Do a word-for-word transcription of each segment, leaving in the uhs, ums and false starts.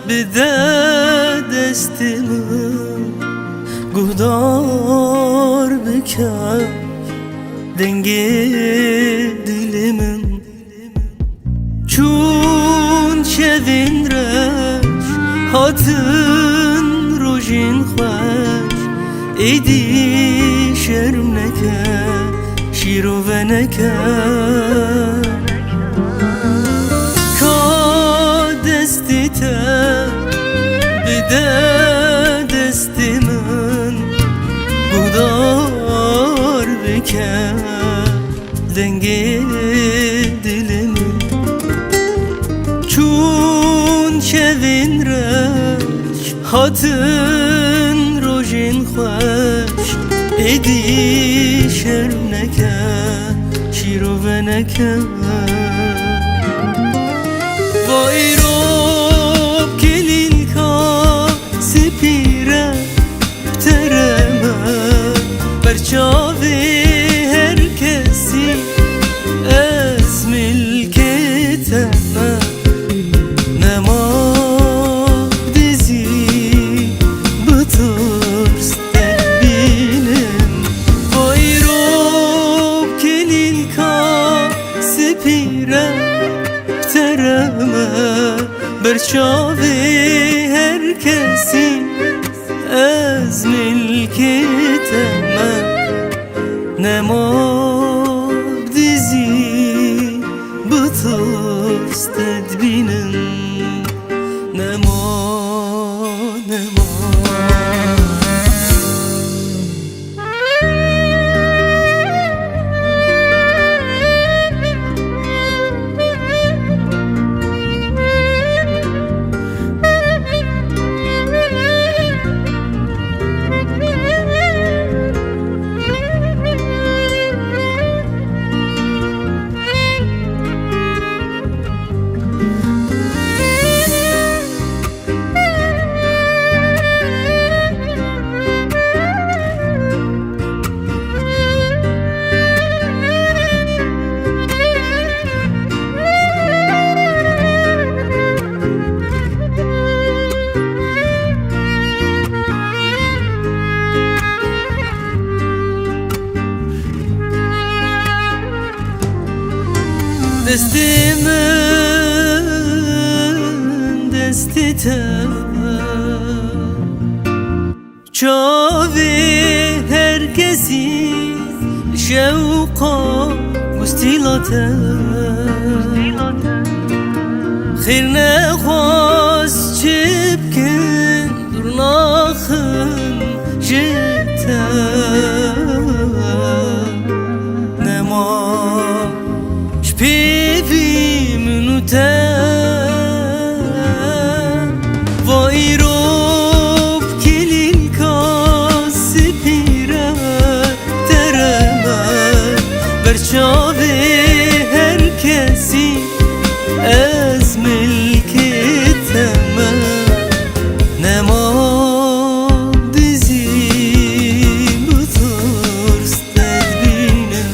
Bide destê min, guhdar bike dengê dilê min. Çûn şevên reş, hatin rojên xweş, êdî şerm neke, şîrove neke. Ka destê te bide destê min, guhdar bike dengê dilê min. Çûn şevên reş, hatin rojên xweş, êdî şerm neke, şîrove neke. Va îro bi kilîlka spî re tereme, ber çavê her kesî ez milkê te me. Nema dizî bi tirs te dibînim. Va îro bi kilîlka spî re tereme, ber çavê her kesî ez milkê te me. Nema dizî bi tirs te dibînim. Nema, nema. Destê min, destê te. Çavê her kesî şewqa gustîla te. Xêr nexwaz çi bikin, dûr naxin ji te. Nema ji pêvî min û te. Va îro bi kilîlka spî re tereme, ber çavê her kesî ez milkê te me. Nema dizî bi tirs te dibînim.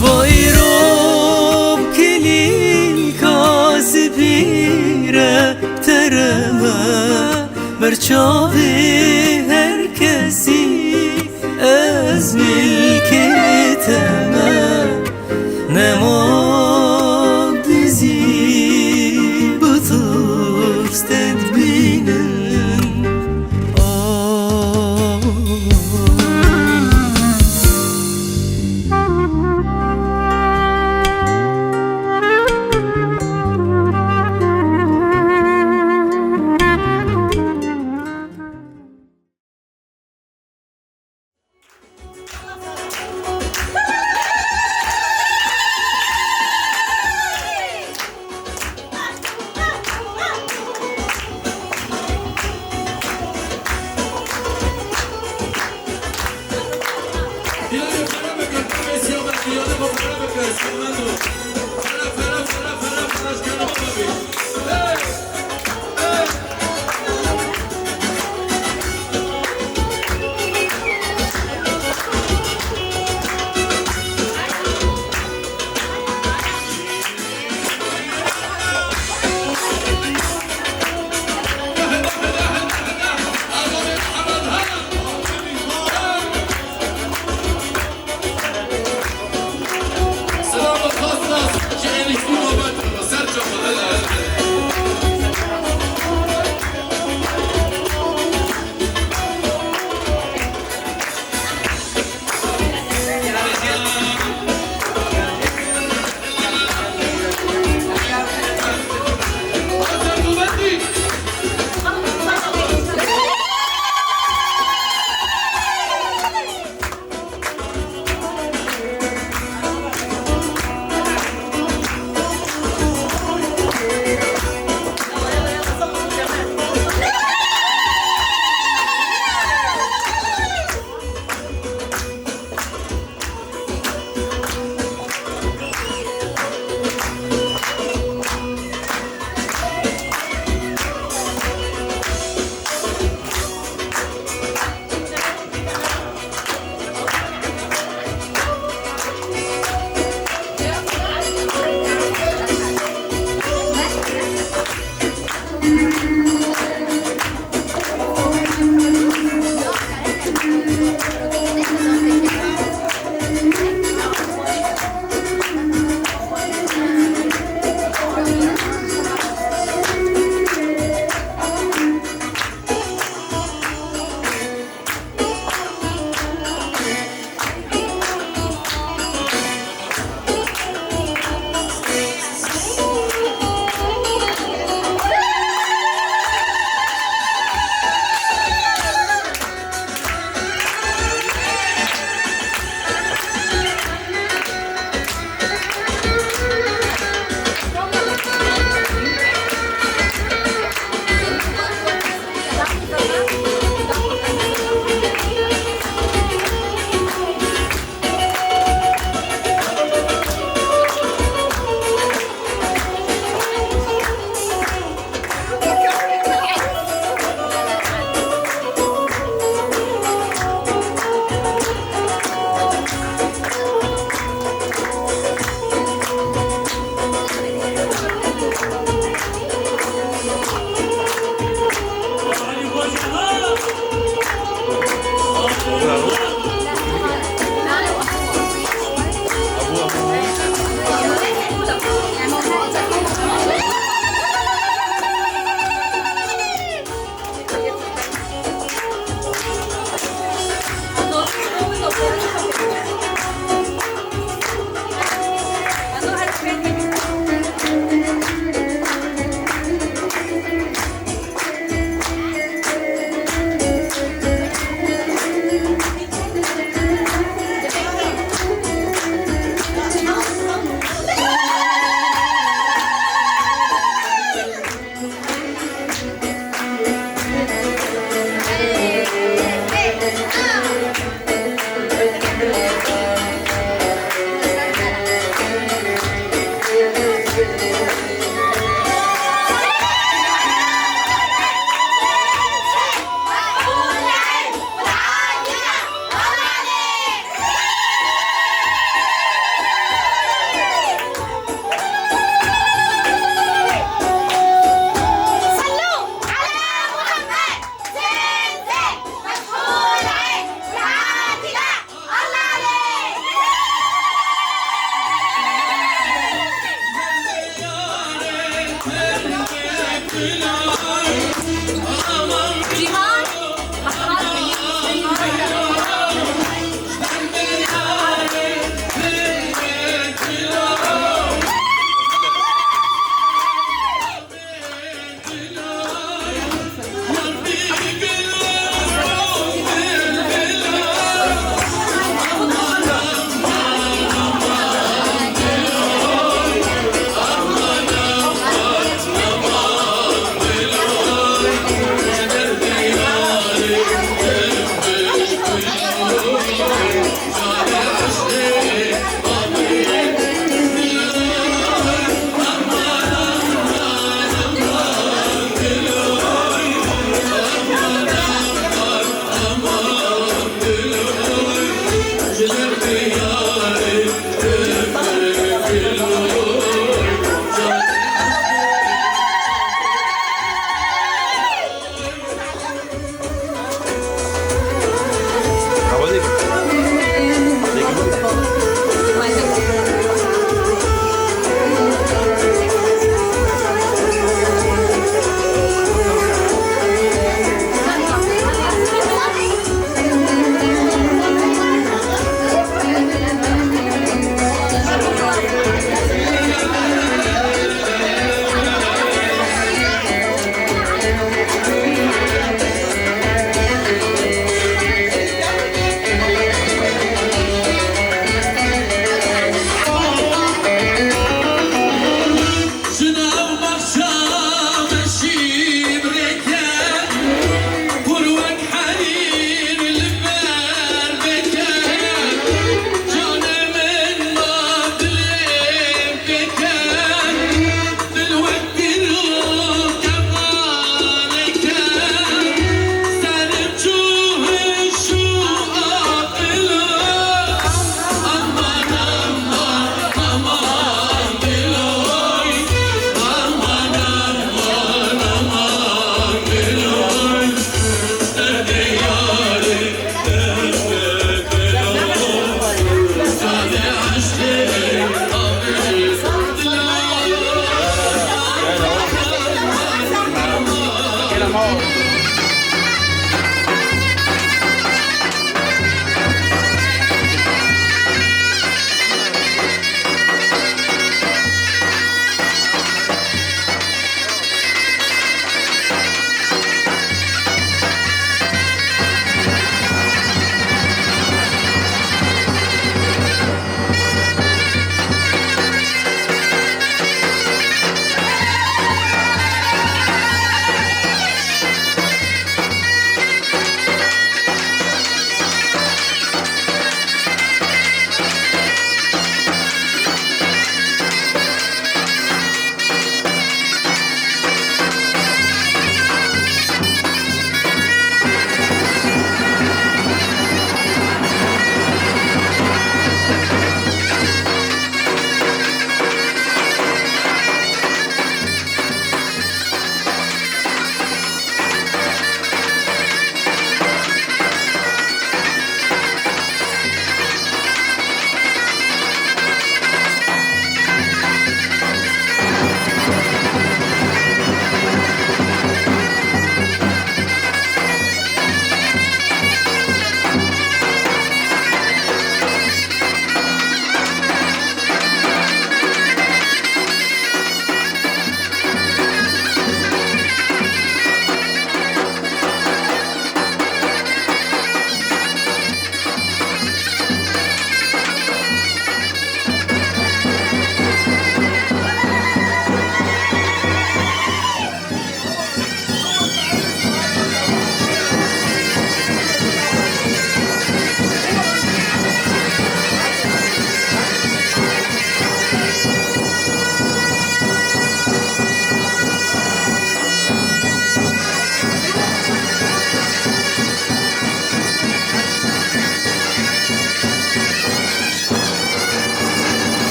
Va îro bi kilîlka spî re tereme, ber çavê her kesî ez milkê te me. Nema dizî bi tirs te dibînim.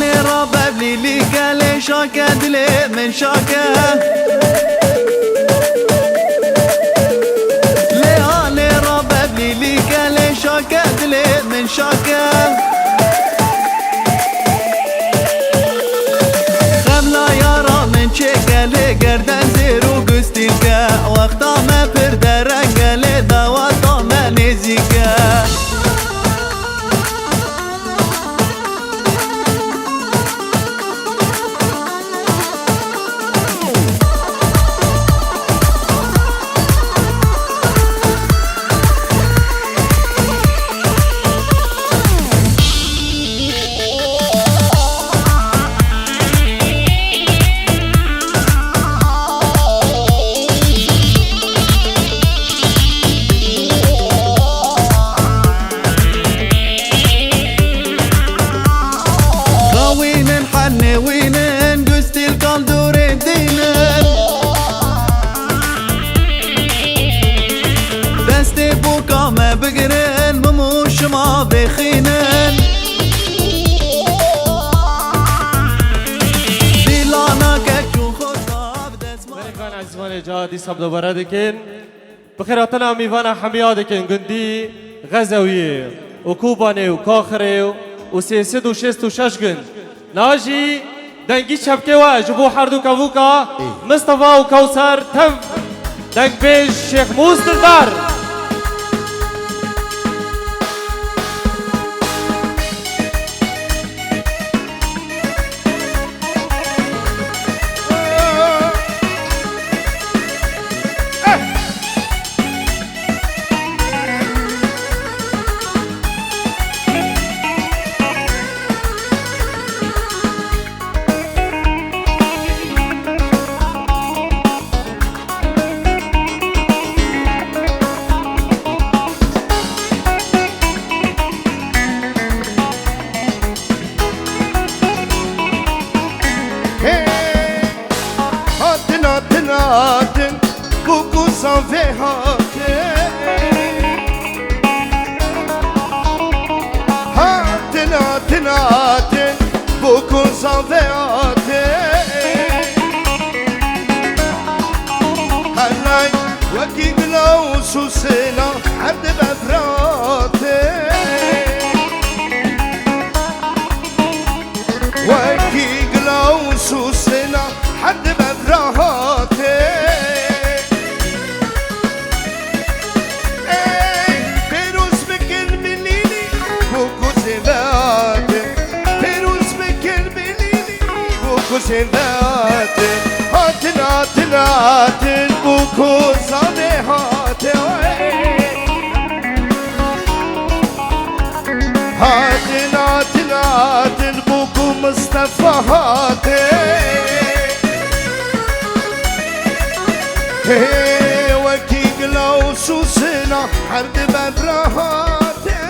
Lê rabe bilîlîke, lê şake dilê min şake. Lê a lê rabe bilîlîke, lê şake dilê min şake. Xemla yara min çêke, lê gerden zêr û gustîlke. Wexta me pir dereng e, lê daweta me nêzîk e. Xawînin, henê wînin, gustîlkan dûrê dînin. Destê boka me bigirin, min û şima vêxînin. Dîlana keç û xwe bi destma. Berêkan ezîzvanê ca dîsa bi dubare dikin. Bi xêr hatina mîvana hemiya dikin gundî Xezewiyê û Kobanê û Kaxirê û sê sed û şêst û şeş gund. Niha jî dengî çepkê we ji bo herdu kevûka Mistefa û Kewser tev dengbêj Şêx Mûs Dildar. Hey! Hatin, hatin, hatin, bûk û zavê hatin. Hatin, hatin, hatin, bûk û zavê hatin. Helay, wekî gula û sûsêna her dibe viratê. Wekî gila û sûsêna her dibe viratê. Ey, pêroz bikin bilîlî, bûk û zêvatê. Pêroz bikin bilîlî, bûk û zêvatê. Hatin, hatin, hatin, bûk û zavê hatê. Hatin, hatin, hatin, bûk û Mistefa hatin. Hê, wekî gila û sûsêna her dibe viratê.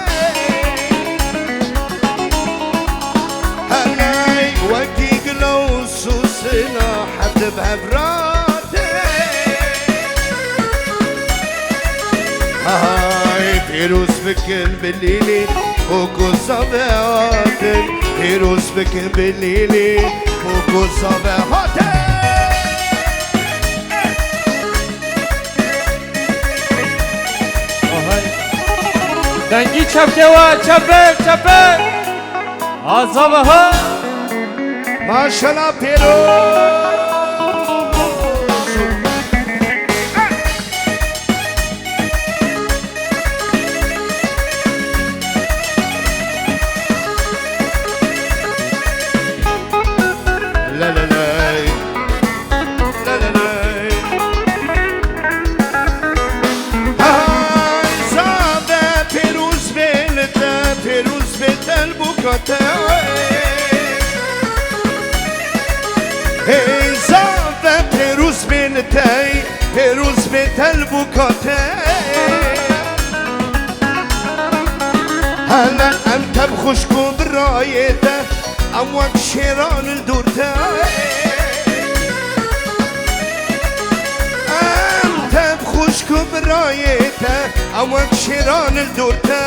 Heley, wekî gila û sûsêna her dibe viratê. Hay, pêroz bikin bilîlî, bûk û zavê hatin. Pêroz bikin bilîlî, bûk û zavê hatin. Ahay. Dengî çepkê we, çepê, çepê. Azava ha. Maşallah pêroz. La la lay. La la lay. Hay zave pêroz bê li te, pêroz bê te li boka te. Hey zave pêroz bê li te, pêroz bê te li boka te. Hele em tev xwişk û birayê te, em wek şêran li dûr te. Em tev xwişk û birayê te, em wek şêran li dûr te.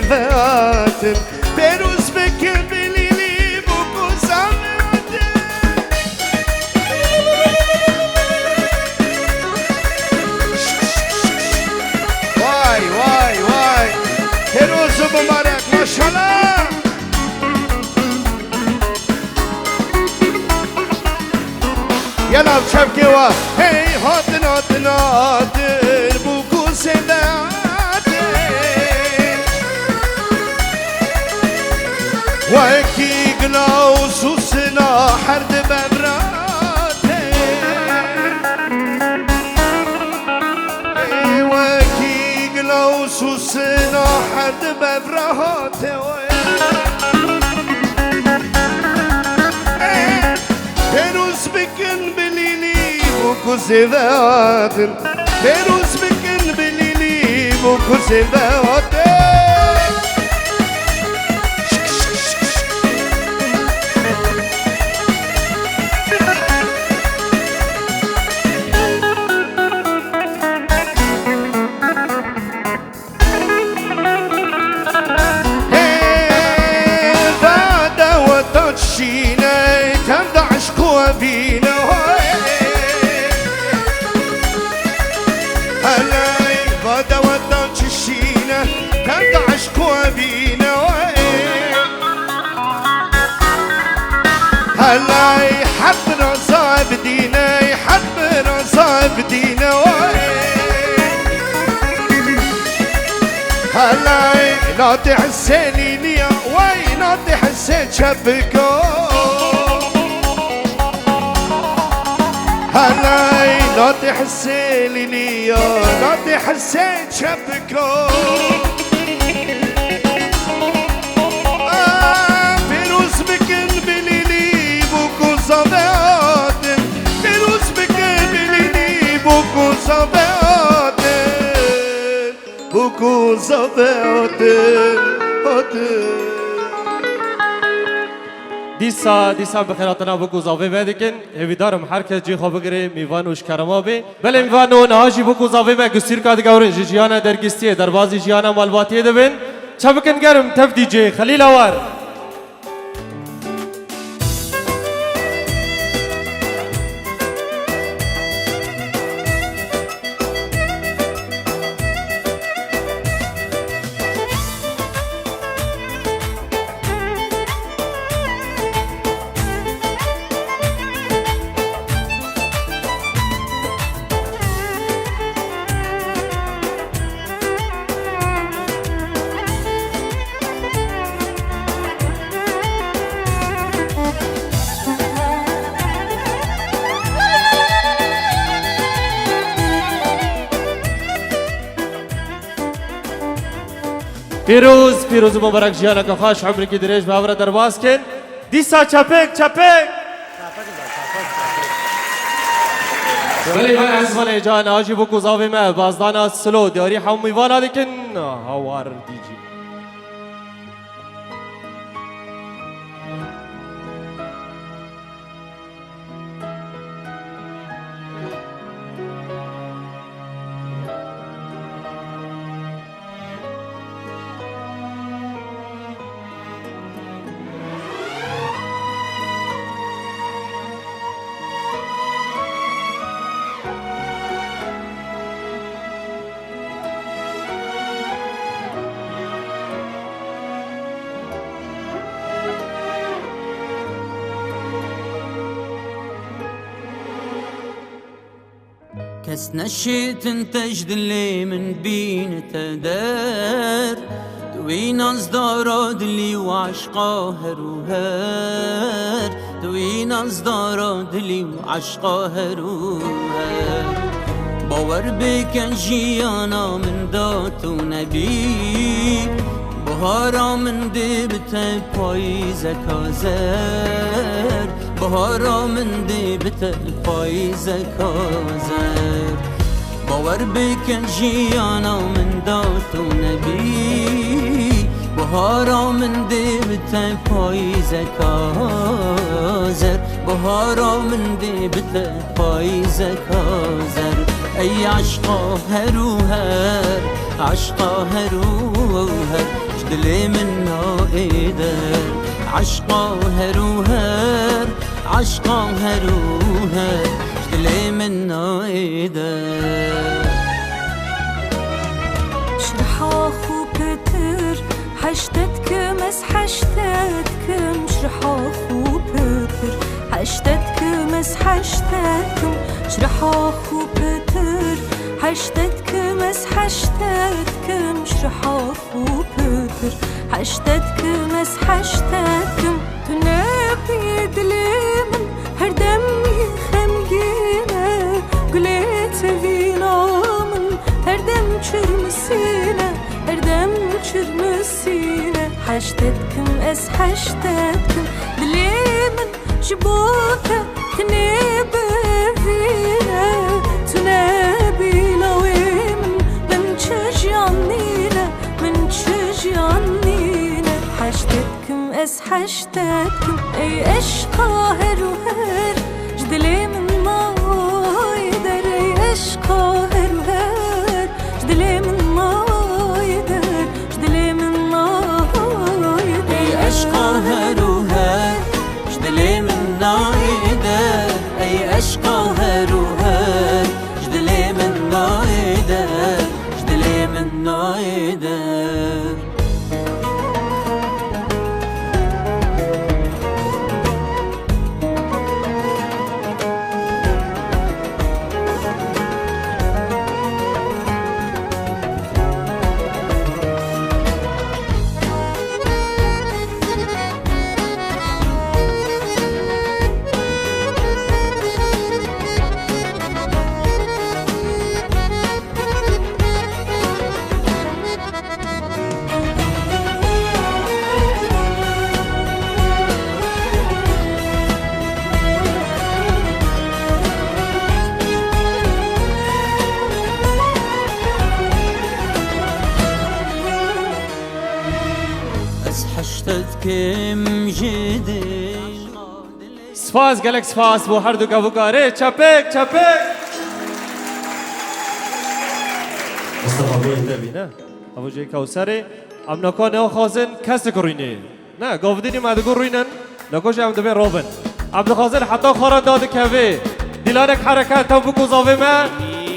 Hatin pêroz bikin bilîlî bû ku zave hatin. Vay, vay, vay. Pêroz û mibarek, maşallah. Yela çepkê wa. Hey, hatin, hatin, hatin, bû ku zêde hatin. Wekî gila û sûsina her di bevra tê. Wekî gila û sûsina her di bevra tê. Pêroz bikin bilîlî bû ku zêde hatin. Pêroz bikin bilîlî bû ku zêde hatin. Hê, vade weta çişîne, tev de eşq û evîne, hoy. Heley, vade weta çişîne, tev de eşq û evîne, hoy. Helay, hep raza bidîne, hep raza bidîne, oy. Helay, natê Hesênî niya, wey, natê Hesê çepiko. Helay, natê Hesênî niya, natê Hesê çepiko. Ah, pêroz bikin bilîlî bû ku zave hatin. Pêroz bikin bilîlî bû ku zave hatin. Bû ku zave hatin, hatin. Dîsa, dîsa bi xêratina bûk û zavê me dikin. Hêvîdar im her kes cî xwe bigire, mîvan û ji kerema bê. Belê mîvano, niha jî bûk û zavê me gustîrka digewrin ji jiyana dergistiyê, derbazî jiyana malbatiyê dibin. Çav bikin germ, tev D J Xelîl Awar. Pîroz, pîroz û mubarek jiyaneke xweş, umrikî dirêj bi hev re derbas kin. Dîsa çepik, çepik. Belê, belê, ez belê, can, a jî bûk û zavê me, bazdana silo, diyarî hemû mîvana dikin, Hawar D J. Kes neşêtin te ji dilê min bînite der. Tu wî nazdara dilî û eşqa her û her. Tu wî nazdara dilî û eşqa her û her. Bawer bike jiyana min da tu nebî. Bihara min dê bite payîzeka zer. Bihara min dê bite payîzeka zer. Bawer bike jiyana min da tu nebî. Bihara min dê bite payîzeka zer. Bihara min dê bite payîzeka zer. Ey eşqa her û her. Eşqa her û her ji dilê min nayê der. Eşqa her û her, eşqa her û her ji dilê min nayê der. Ji riha xwe pitir heşte dikim, ez heşte dikim. Ji riha xwe pitir heşte dikim, ez heşte dikim. Ji riha xwe pitir heşte dikim, ez heşte dikim. Ji riha xwe pitir heşte dikim, ez heşte dikim. Tu nebî dilê min, her dem yî xemgîn e. Gulê tevîna min her dem çirmisîn e, her dem çirmisîn e. Heşte dikim, ez heşte dikim. Dilê min ji bo te tenê bevîne. Tu nebî lawê min, min çi jiyan nîne, min çi jiyan nîne. Heşte dikim, ez heşte dikim. Ey eşqa her û her ji dilê min nayê der. Ey eşqa her û her ji dilê min nayê der. Ji dilê min nayê der. Ey eşqa her û her ji dilê min nayê der. Ey eşqa her û her ji dilê min nayê der. Ji dilê min nayê der. Ez heşte dikim ji dil. Spas, gelek spas bo her du kevokarê. Çepik, çepik. Mustafa Bey. Te bîne. Evo jê Kewserê. Em naka nexwazin kesik rûnê. Ne, govdînî me digo rûnin. Nako jî em dibê robin. Em dixwazin heta xwe re dadikevê. Dîlanek hereket, tev biko zavê me.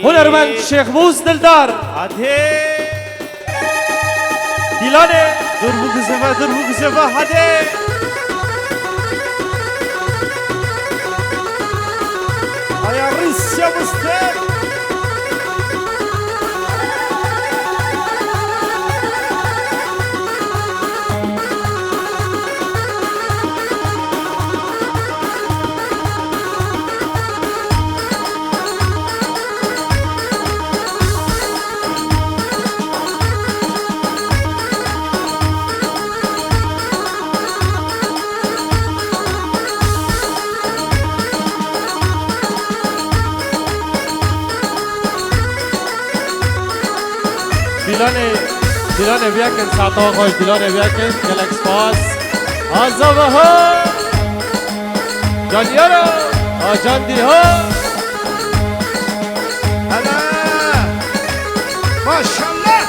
Hunermend Şêxmûs Dildar. Hadi. Dîlanê. Dur biguzeve, dur biguzeve, hadi. Aya Rîsya Mistê. Dîlanê, Dîlanê viya kin, saeta xweş, Dîlanê viya kin, gelek spas. Azava ha! Can Yara, ha Can Dî ha! Hele! Maşallah!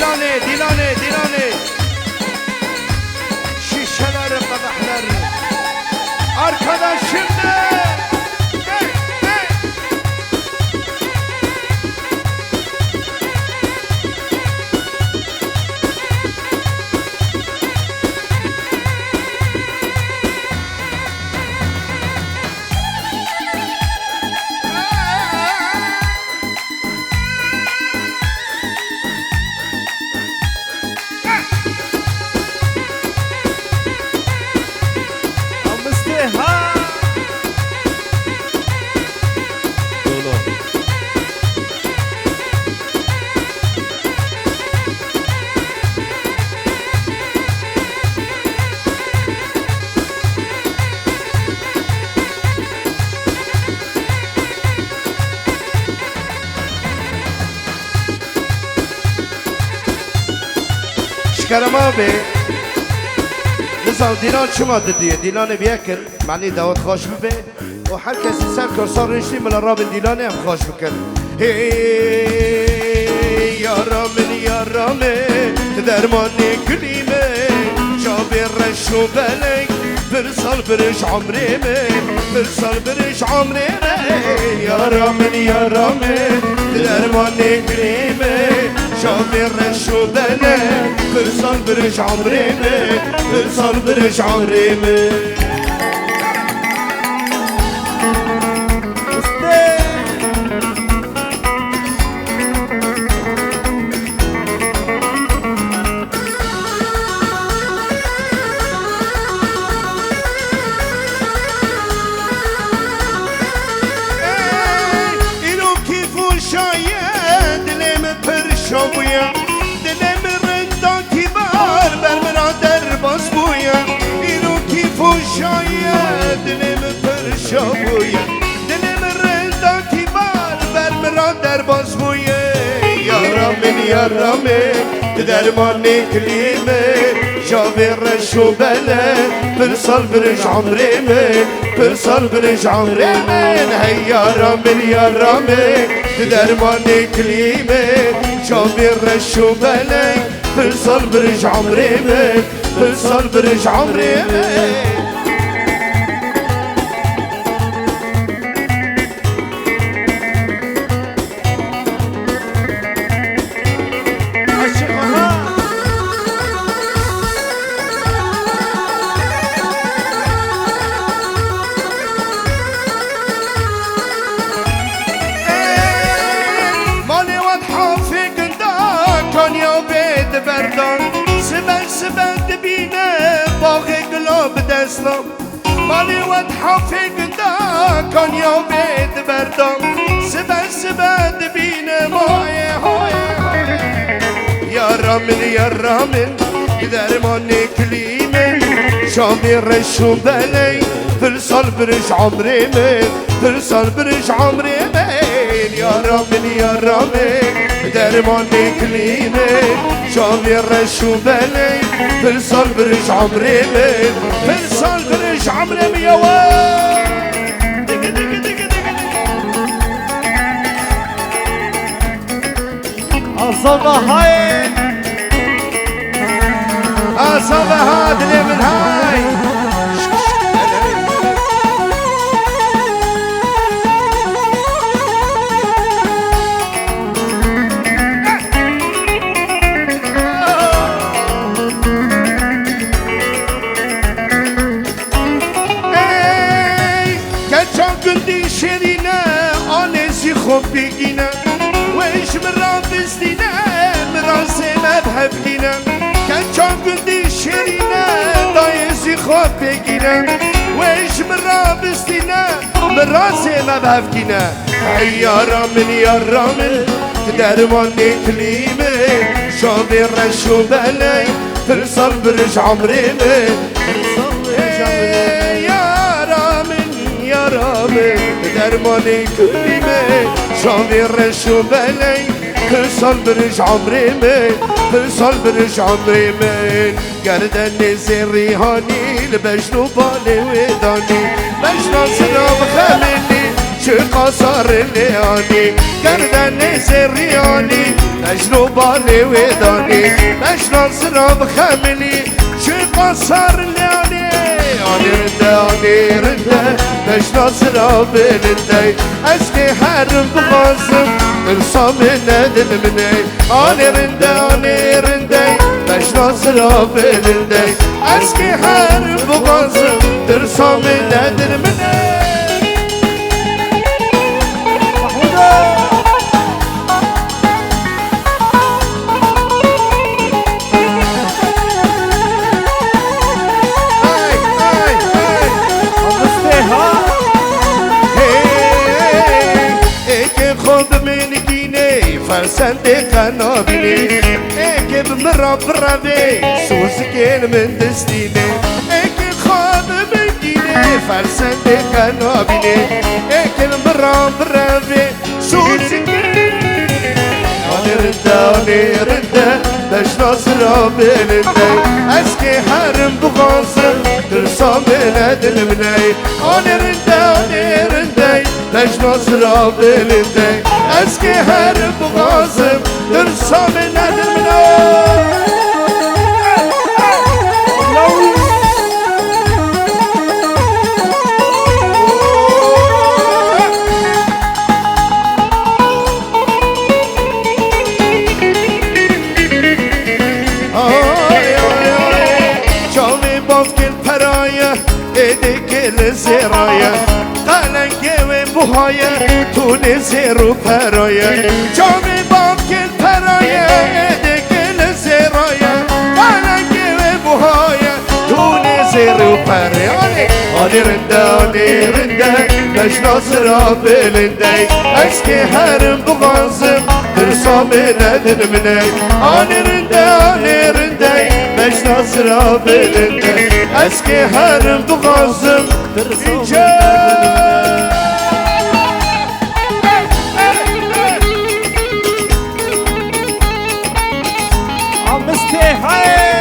Dîlanê, dîlanê, dîlanê. Şişeler, kadehler. Arkadan şimdi. Hey, hey. Amistê ha! Dolo. Şkerema bê. Nizam dîlan çima didiye? Dîlanê bi yek in. Manî dawet xweş bibe. Û her kesî ser kursa rêştî mila rabin dîlanê em xweş bikin. Hey, yara min, yara min, dermanê gilî min, çavê reş û beleng, pir sal birij umrê min, pir sal birij umrê min. Yara min, yara min, dermanê gilî min, çavê reş û beleng, pir sal birij umrê min, pir sal birij umrê min. Ey, îro kîf û şaye, dilê min pir şa bûye. Dilê min rindakî bar, ber min ra derbas bûye. Îro kîf û şaye, dilê min pir şa bûye. Dilê min rindakî bar, ber min ra derbas bûye. Yara min, yara min, tu dermanê gilî min, çavê reş û beleng, pir sal birij umrê min, pir sal birij umrê min. Hey yara min, yara min, tu dermanê gilî min, çavê reş û beleng, pir sal birij umrê min, pir sal birij umrê min. Malê we di hafê gundan kaniya bê di berdan. Sibe sibe dibîne baxê gula bi destan. Malê we di hafê gundan kaniya bê di berdan. Sibe sibe dibîne, hoye, hoye, hoye. Yara min, yara min, dermanê gilî min, çavê reş û beleng, pir sal birij umrê min, pir sal birij umrê min. Yara min, yara min, dermanê gilî min, çavê reş û beleng, pir sal birij umrê min, pir sal birij umrê min ya we. Azava hay. Azava ha dilê min hay. Ey, keça gundî şêrîne, anê zî xwe bigîne. Wê ji min ra bizdîne, mirazê me bi hev gîne. Keça gundî şêrîne, dayê zî xwe bigîne. Wê ji min ra bizdîne, mirazê me bi hev gîne. Ey yara min, yara min, tu dermanê gilî min, çavê reş û beleng, pir sal birij umrê min. Ey yara min, yara min, tu dermanê gilî min, çavê reş û beleng, pir sal birij umrê min, pir sal birij umrê min. Gerdenê zêrî hanî li bejn û balê wê danî. Bejna zira bixemilî, Qasar lê anî, gerdenê zêrî anî, bejno balê wê danî, bejna zira bi xemilî, çi qasar lê anî. Anî rinde, anî rinde, bejna zira bilindey, ez kê herim bixwazim, tirsa min nedin miney. Anê rinde, anê rinde, bejna zira bilinde. Ez kê herim bixwazim, tirsa min nedin miney. Hey, hey, hey. Hey, êkê xwe bimîn kînê, fersendê qe nabînê. Êkê bi min re birevê, sozikên min distînê. Êkê xwe bimîn kînê, fersendê qe nabînê. Êkê bi min re birevê, sozikên. Anê rinde, anê rinde, bejna zira bilinde. Ez kê herim bixwazim, tirsa min nedin miney. Anê rinde, anê rinde, bejna zira bilinde. Ez kê herim bixwazim, tirsa min nedin miney. Ay, ay, ay, çavê bavkê li pera ye, êdîkê li zêra ye. Qelengê wê buha ye, tûnê zêr û pera ye. Çavê bavkê li pera ye, êdîkê li zêra ye. Qelengê wê buha ye, tûnê zêr û perê. Anê, anê rinde, anê rinde, bejna zira bilindey. Ez kê herim bixwazim, tirsa min nedin miney. Anê rinde, anê rinde, bejna zira bilindey. Ez kê herim bixwazim, tirsa min nedin miney. Amistê hey!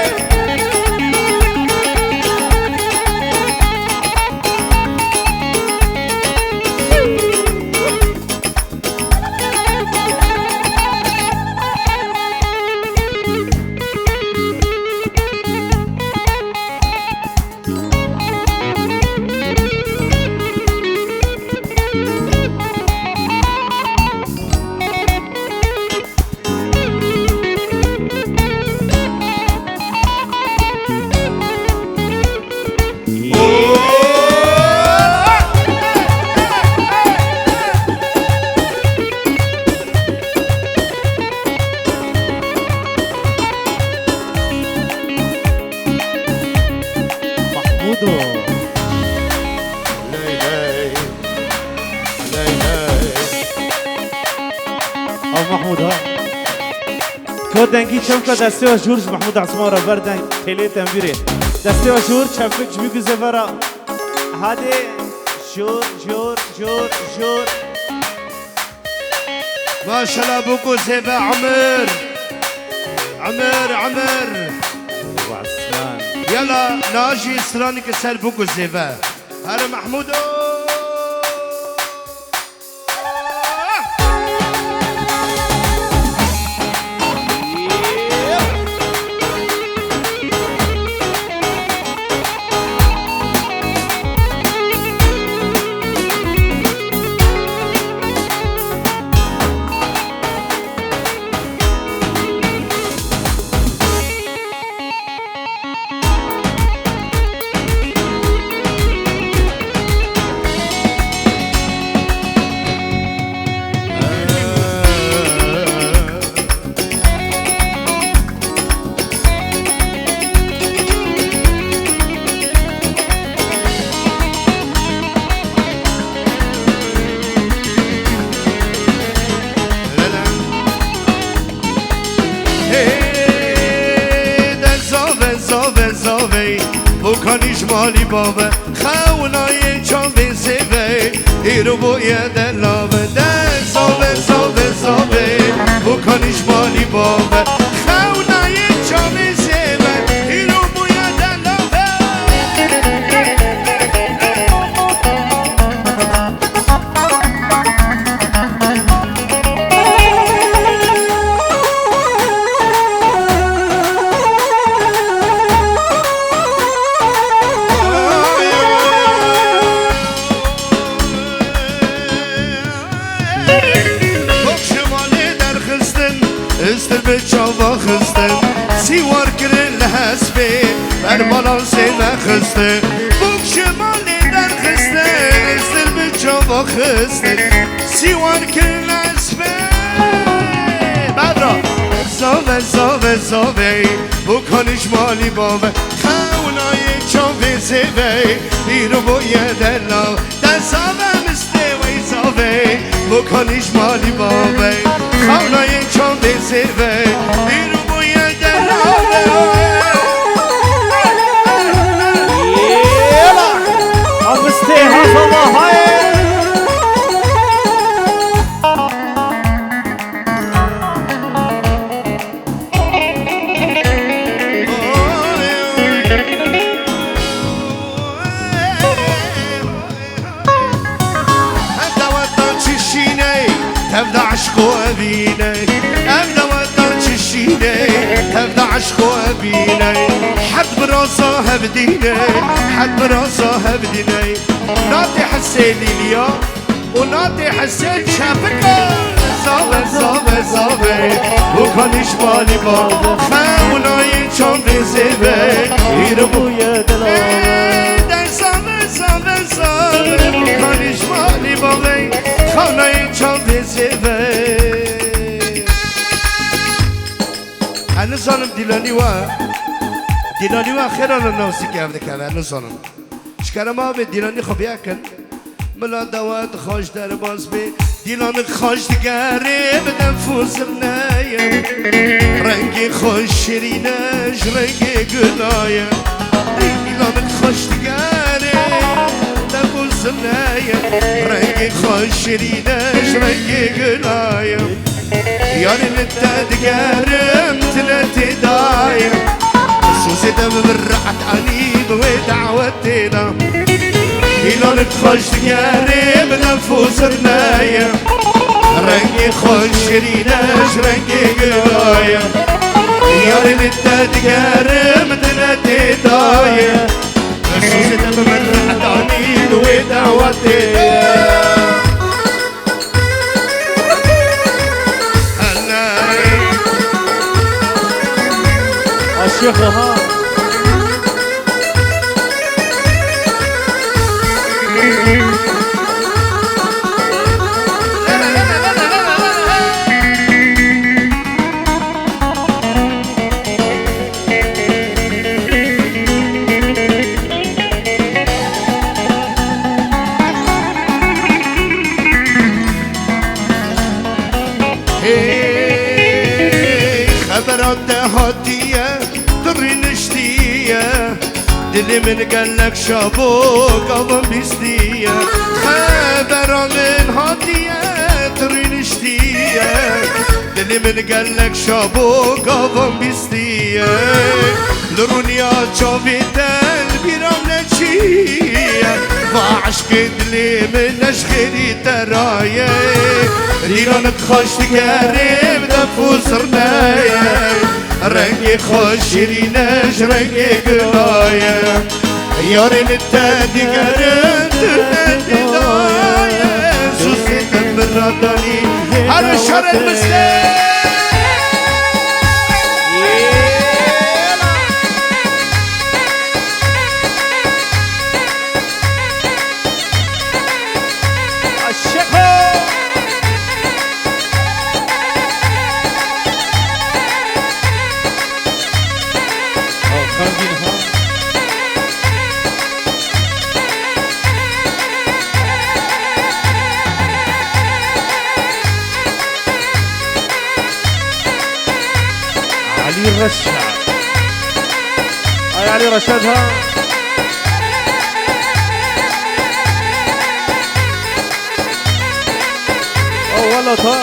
Mahmûdo. Ley ley. Ley ley. Ew Mahmûd ha. Ko dengî çem ke destê we jûr ji Mahmûd Esma re ver deng têlê tembîrê. Destê we jûr çepik ji wî guzê ve re. Hadê jûr, jûr, jûr, jûr. Maşallah, bû ku zêve Emir. Emir, Emir. Yala, najî stranî ki ser bû ku zêve. Here Mahmûdo. Hey, de zave, zave, zave, bu kanî ji malî bave. Xewnayê çavê zêve, îro bûye delave. De zave, zave, zave, bu kanî ji malî bave. Xewnayê çavê zêve, îro bûye delave. xistin, sîwar kirin li hespê, ber balansê me xistin. Bûk ji malê derxistin, ez dil bi çava xistin, sîwar kirin li hespê. Bevra. Zave, zave, zave, bûk hanî ji malî bave, xewnayê çavê zêve, îro bûye delal. Te zave mistê wey zave, bûk hanî ji malî bave, xewnayê çavê zêve, îro bûye delal. Yela! Amistê ha zavahayê. Ev dawet dan çi şîne, tev da eşq û evîne. Ev dawet dan çi şîne, tev da eşq û evîne. Hed bi raza hevdîne, hed bi raza hevdîne. Natê hesê lîliya. Û natê hesê çepika. Zave, zave, zave, bûk hanî ji malî bave, xewnayê çavê zêve, îro bûye delal. Ê, de zave, zave, zave, bûk hanî ji malî bave, xewnayê çavê zêve. Ez nizanim dîlanî we, dîlanî we xêra li navzîkê ev dikeve, ez nizanim. Ji kerema vê dîlanî xwe biyakin. Mila dawet xweş derbas bê. Dîlanik xweş digerê bi def û zirneye. Rengê xweş şirîne ji rengê gula ye. Dîlanik xweş digerê def û zirneye. Rengê xweş şirîne ji rengê gula ye. Yarê li te digerim, tu ne têdaye. Sozê te bi min rehet anî bi wê dawetê de. Îlanik xweş digerê bi def û zirneye. Rengê xweş şirîne ji rengê gula ye. Yarê li te digerim, tu ne têdaye. Sozê te bi min rehet anî bi wê dawetê de. Aşık ha. Hey, xebera te hatiye, tu rîniştiye. Dilê min gelek şabo gavan bîstiye. Xebera min hatiye, tu rîniştiye. Dilê min gelek şabo gavan bîstiye. Li rûniya çavê te li bîra min neçiye. Va eşqê dilê min ne ji xêrî te raye. Dîlanik xweş digerê bi def û zirneye. Rengê xweş şirîne ji rengê gula ye. Yarê li te digerin tu ne têdaye. Sozê te bi min re danî. Her şerek biste. Aşık o. Oh, xemgîn ha. Elî Reşad. Ay Elî Reşad ha. Oh, wala ta.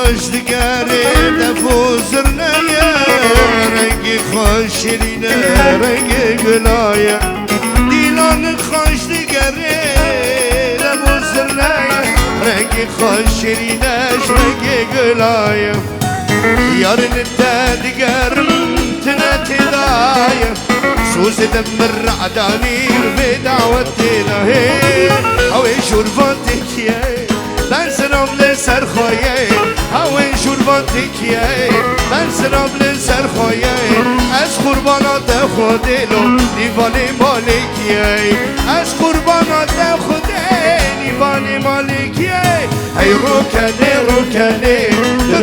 Xweş digerê def û zirneye, rengê xwe şirîne, rengê gula ye. Dîlan xweş digerê def û zirneye, rengê xwe şirîne, ji rengê gula ye. Yarîn te digerim tune têda ye. Sozê de min re'danî vê dawetê de hê. Ew ê jûr van têkiye. Ben siram li ser xwe ye, ew ê jûr van têkiye. Ben siram li ser xwe ye. Ez qurbana te Xwedê lo, nîvanê malê kiye. Ez qurbana te Xwedê, nîvanê malê kiye. Hey rokene, rokene,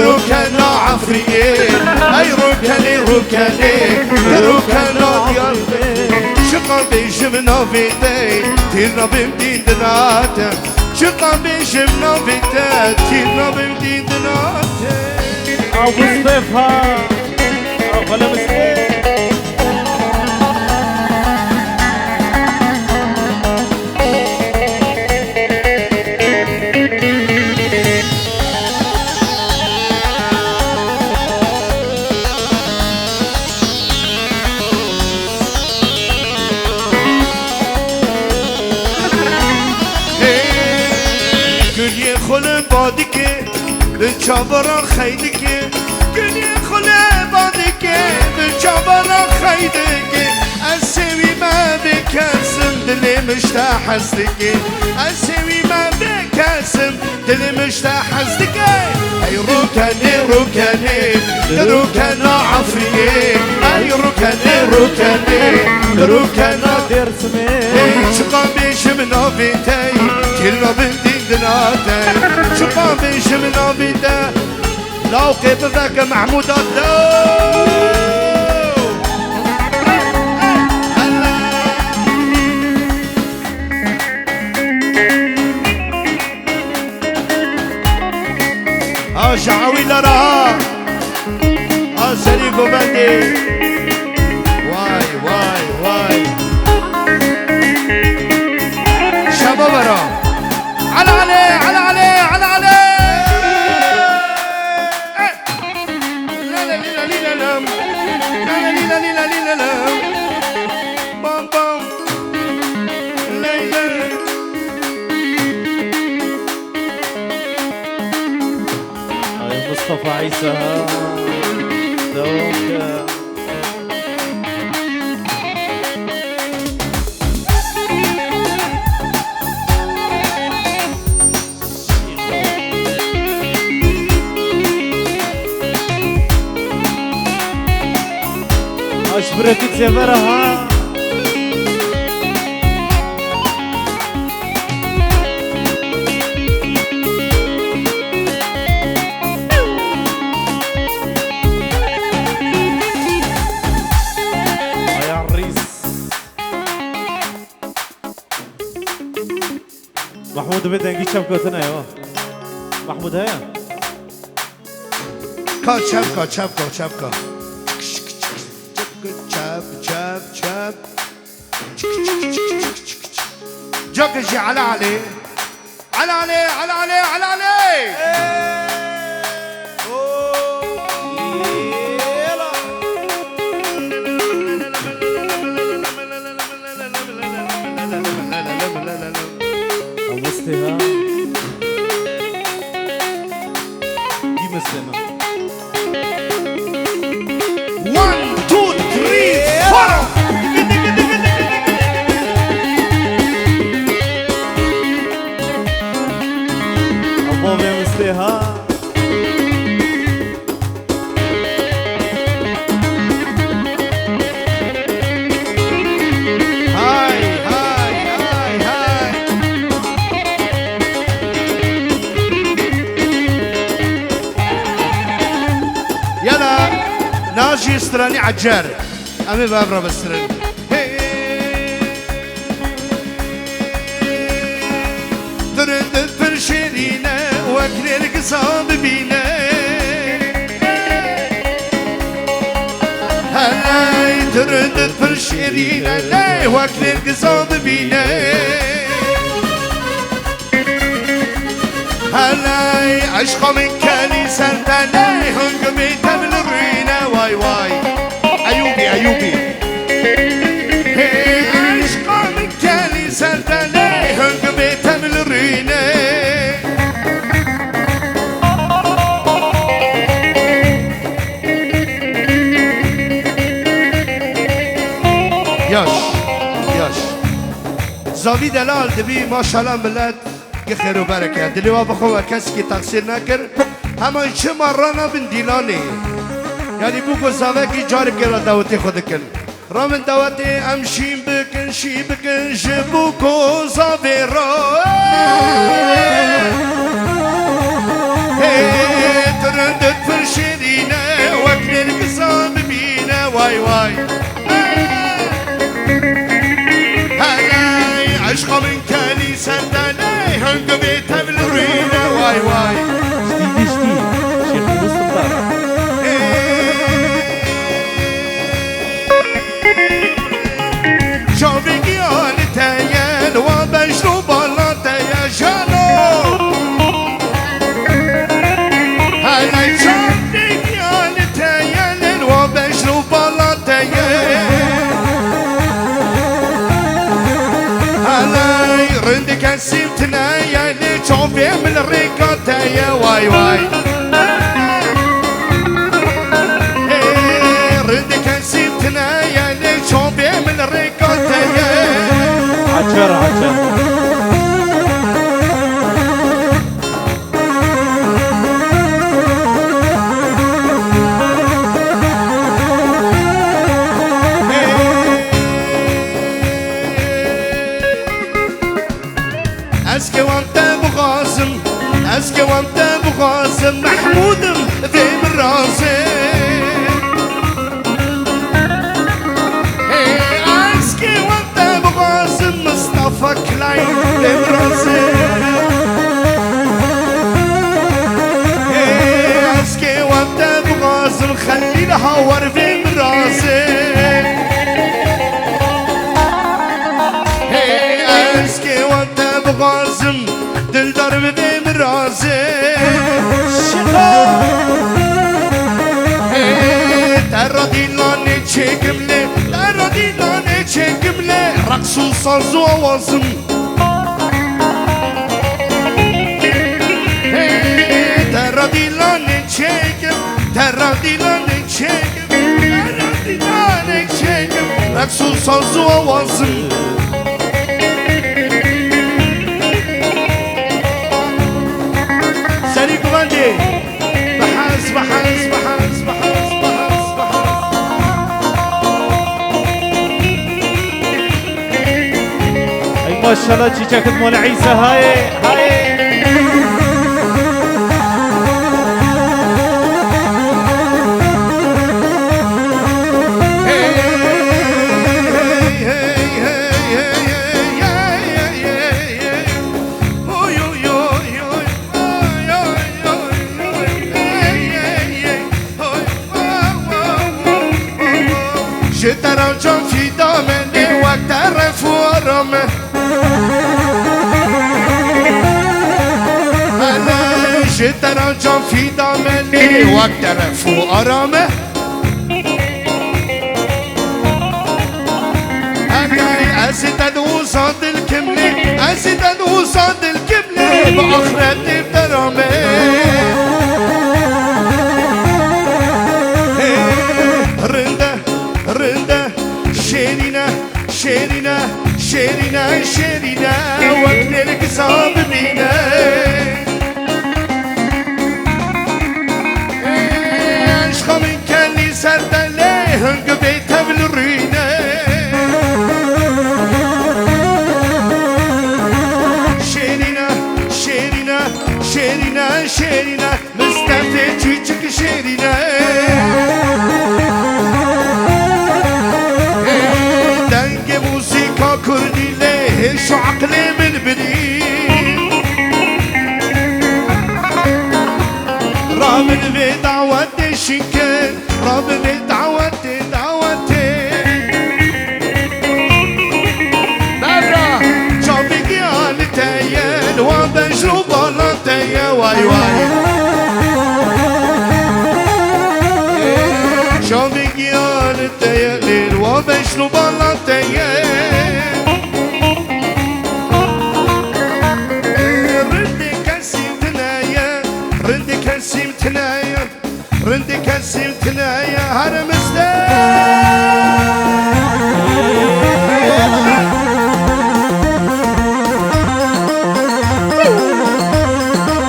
rokena Efrînê. Hey rokene, rokene, rokena Diyarbekir. Çiqa bêjim navê te, tîr nabim dîn dinate. Çiqa bêjim navê te, tîr nabim dîn dinate. Abu Stefa, Abu Stefa. Hey, guliyê xwe li ba dike, bi çavara xey dike. Guliyê xwe li ba dike, bi çavara xey dike. Ez sêwî me bê kesim, dilê min ji te hez dike. Ez sêwî me bê kesim, dilê min ji te hez dike. Ey rûkenê, rûkenê, di rûkena Efrînê. Ey rûkenê, rûkenê, di rûkena Dêrsimê. Ey çiqa bêjim navê te, kîr nabim dîn dinate. Çiqa bêjim navê te. Lawqê biveke Mehmûda Dew. Ha ji ewî lera ha. Ha serî govendê. Way, way, way. Şeva vera. Ala alê, ala alê, ala alê. Eh. La la li la li la lam. La la li la li la li la lam. Bam bam. Ley ley. Ay Mustafa Isa ha. Devam ke. Aş bretî severa ha. Aya rîs. Mahmud, divê dengî çepka tune ya. Mahmud heye? Ka çepka, çepka, çepka. Çep, çep, çep. Cakê jî Ala Alê. Ala Alê, Ala Alê, Ala Alê. Mamoste ha. Dî mistê me. One, two, three, four. Abo vê mistê ha. Hay, hay, hay, hay. Yala, najî stranî ecer. Em ê bi hev re bistirin. Hey. Tirind pir şêrîn e, wek nêrgiza bibîne. Heley, tirind pir şêrîn e, lê wek nêrgiza bibîne. Hele Ey eşqa min kelî ser te lê hingimê te min rîne way way. Eyûbî, Eyûbî. Hey eşqa min kelî ser te lê hingimê te min rîne. Yaş, yaş. Zavî delal dibî, maşallah millet, gi xêr û bereket. Dilê wa bixwe we kesekî texsîr nekir. Hema çima rana bin dîlanê. Yanî bû ku zavekî careke re dawetê xwe dikin. Ramin dawetê em şîn bikin, şîn bikin ji bo ku zavê re. Hê, tu rindek pir şêrîne, wek nêrgisa bibîne, way, way. Heley, eşqa min kelî ser te lê, hingimê te min rîne, way, way. Ştî, ştî, Şêx Yûnus Sildar. Çavê giyan te ye, li wa bejn û bala te ye jalo. Hele çavê giyan te ye, li wa bejn û bala te ye. Hele rindek kesî tune ye, lê çavê min li rêka te ye, way, way. Ê, rindek kesî tune ye, lê çavê min li rêka te ye. Hacer, Hacer. Ez kêwan te bixwazim, ez kêwan te bixwazim, Mehmûdim vê min razê. Hey, ez kêwan te bixwazim, Mistefa Klein vê min razê. Hey, ez kêwan te bixwazim, Xelîl Hawar vê min razê. Hey, ez kêwan te bixwazim, Dildar bi vê min razê. Şiqo. Hey, te radîlanê çêkim lê, te radîlanê çêkim lê, reqs û saz û awazim. Hey, te radîlanê çêkim, te radîlanê çêkim. Dîdanek çêkim, reqs û saz û awazim. Serî guvendê. Bihez, bihez, bihez, bihez, bihez, bihez. Ey maşallah, çîçekit Mola Îsa, hayê, hayê. Ji te re can fîda me nê wek te ref û aram e. Hele ji te re can fîda me nê wek te ref û aram e. Hele ez ê te di wisa dilkim lê, ez ê te di wisa dilkim lê, bi axretê te rame. Rinde, rinde, şêrîne, şêrîne, şêrîne, şêrîne, wek nêrgisa bimîne. Eşqa min kelî ser te lê hingivê tevlirîne. Şêrîne, şêrîne, şêrîne, şêrîne. Mistefê çîçik şêrîne. Dengê muzîka kurdî lê hêş û eqlê min bidî. Rabin vê dawetê şînke, rabin vê dawetê, dawetê. Bevra, çavê giyanê te ye, li wan bejn û balan te Ye way way. Çavê giyanê te ye, lêr wa beşno bala te ye. Rindê kesî tine ye, rindê kesî tine ye. Rindê kesî tine ye, her miste.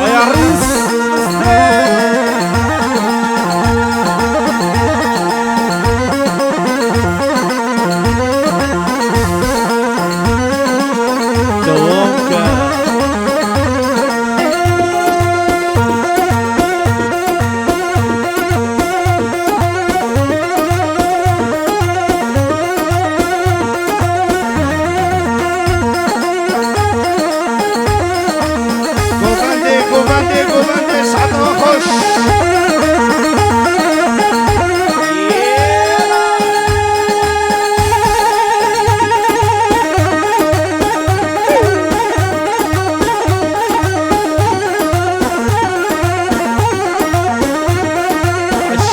Aya rîs. Dewam ke. Govendê, govendê, govendê, saeta we xweş.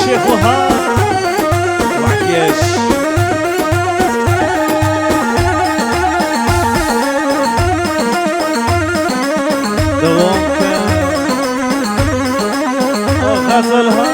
Şêxo ha. Wahyeş. Dewam ke. O xezel ha.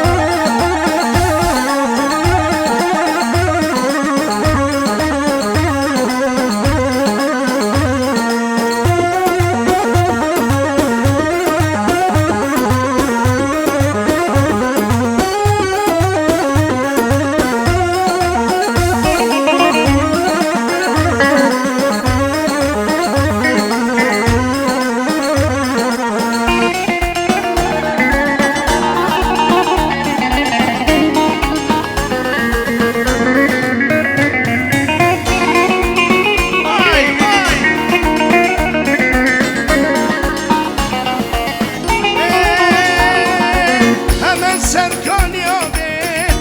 Hemen Serkanî avê,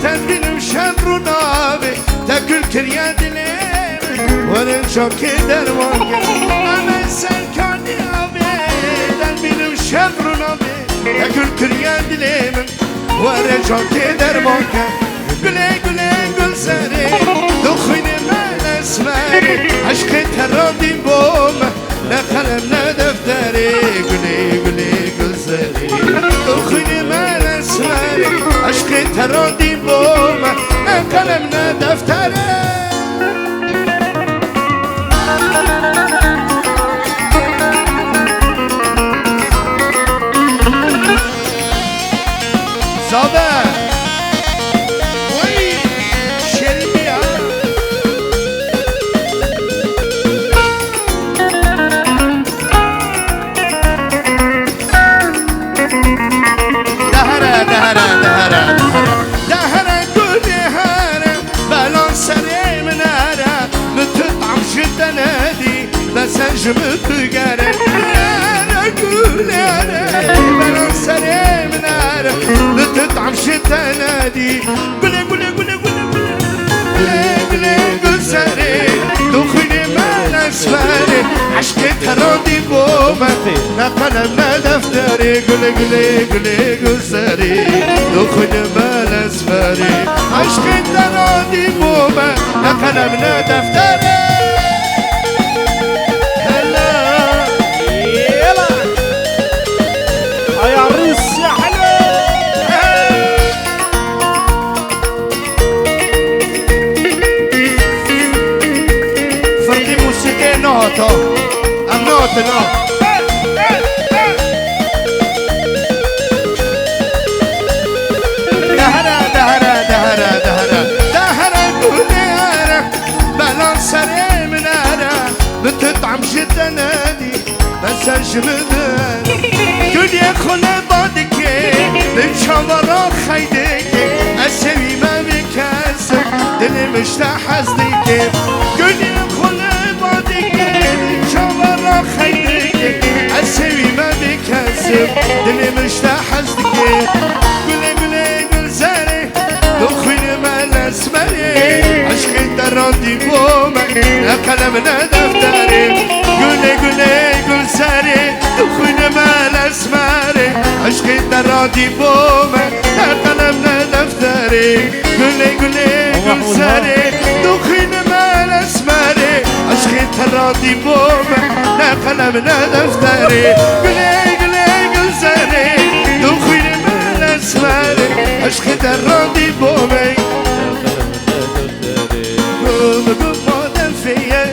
te bînim şev rû navê, te kul kiriye dilê min, were cakê derman ke. Hemen Serkanî avê, te bînim şev rû navê, te kul kiriye dilê min, were cakê derman ke. Gulê, gulê, gulzerê, tu xwînê me esmerê, eşqê te radî bo me, ne qelem ne defterê. Gulê, gulê, gulzerê, tu xwînê me esmerê, eşqê te radî bo me, ne qelem ne defterê. Zade. Oy, şerîfiya. Dehere, dehere, dehere, dehere. Dehere gulê here, belan serê min here, min tu tam ji te nedî. Bes ji min bigere, gulere, gulere, beran serê min are, bi tu tam ji te nedî. Gule, gule, gule, gule, gule, gule, gule, gulzerê, tu xwînê me esmerê, eşqê te radî bo me, ne qelem ne defterê. Gule, gule, gule, gulzerê, tu xwînê me esmerê, eşqê te radî bo me, ne qelem ne defterê. Hela. Hela. Aya Rûsya, hela. Firqî musîqê nehata. Em nehatin ha. Dehera, dehera, dehera, dehera. Dehera gulere, belan serê min ere, min tu tam ji te nedî, bes ser ji min be. Gulê xwe leba dike, min çawa ra xey dike, ez sewî me vê kesim, dilê min ji te hez dike. Gulê xwe leba dike, min çawa ra xey dike, ez sewî me vê kesim, dilê min ji te hez dike. Gulê, gulê, gulzerê, tu xwînê me lesmerê, eşqê te radî bo me, ne qelem ne defterê. Gulê, gulê, gulzerê, tu xwînê me lesmerê, Eşqê te radî bo me, ne qelem ne defterê. Gulê gulê gulzerê, tu xwînê me lesmerê. Eşqê te radî bo me, ne qelem ne defterê. Gulê gulê gulzerê, tu xwînê me lesmerê. Eşqê te radî bo me. Gum gum ma defê ye,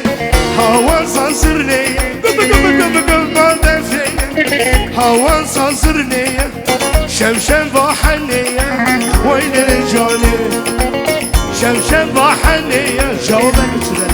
hawa zazirnê ye. Gum gum gum gum ma defê ye, hawa zazirnê ye. Şev şev va henê ye, weylê canê. Şev şev va henê ye, cawabek çi de.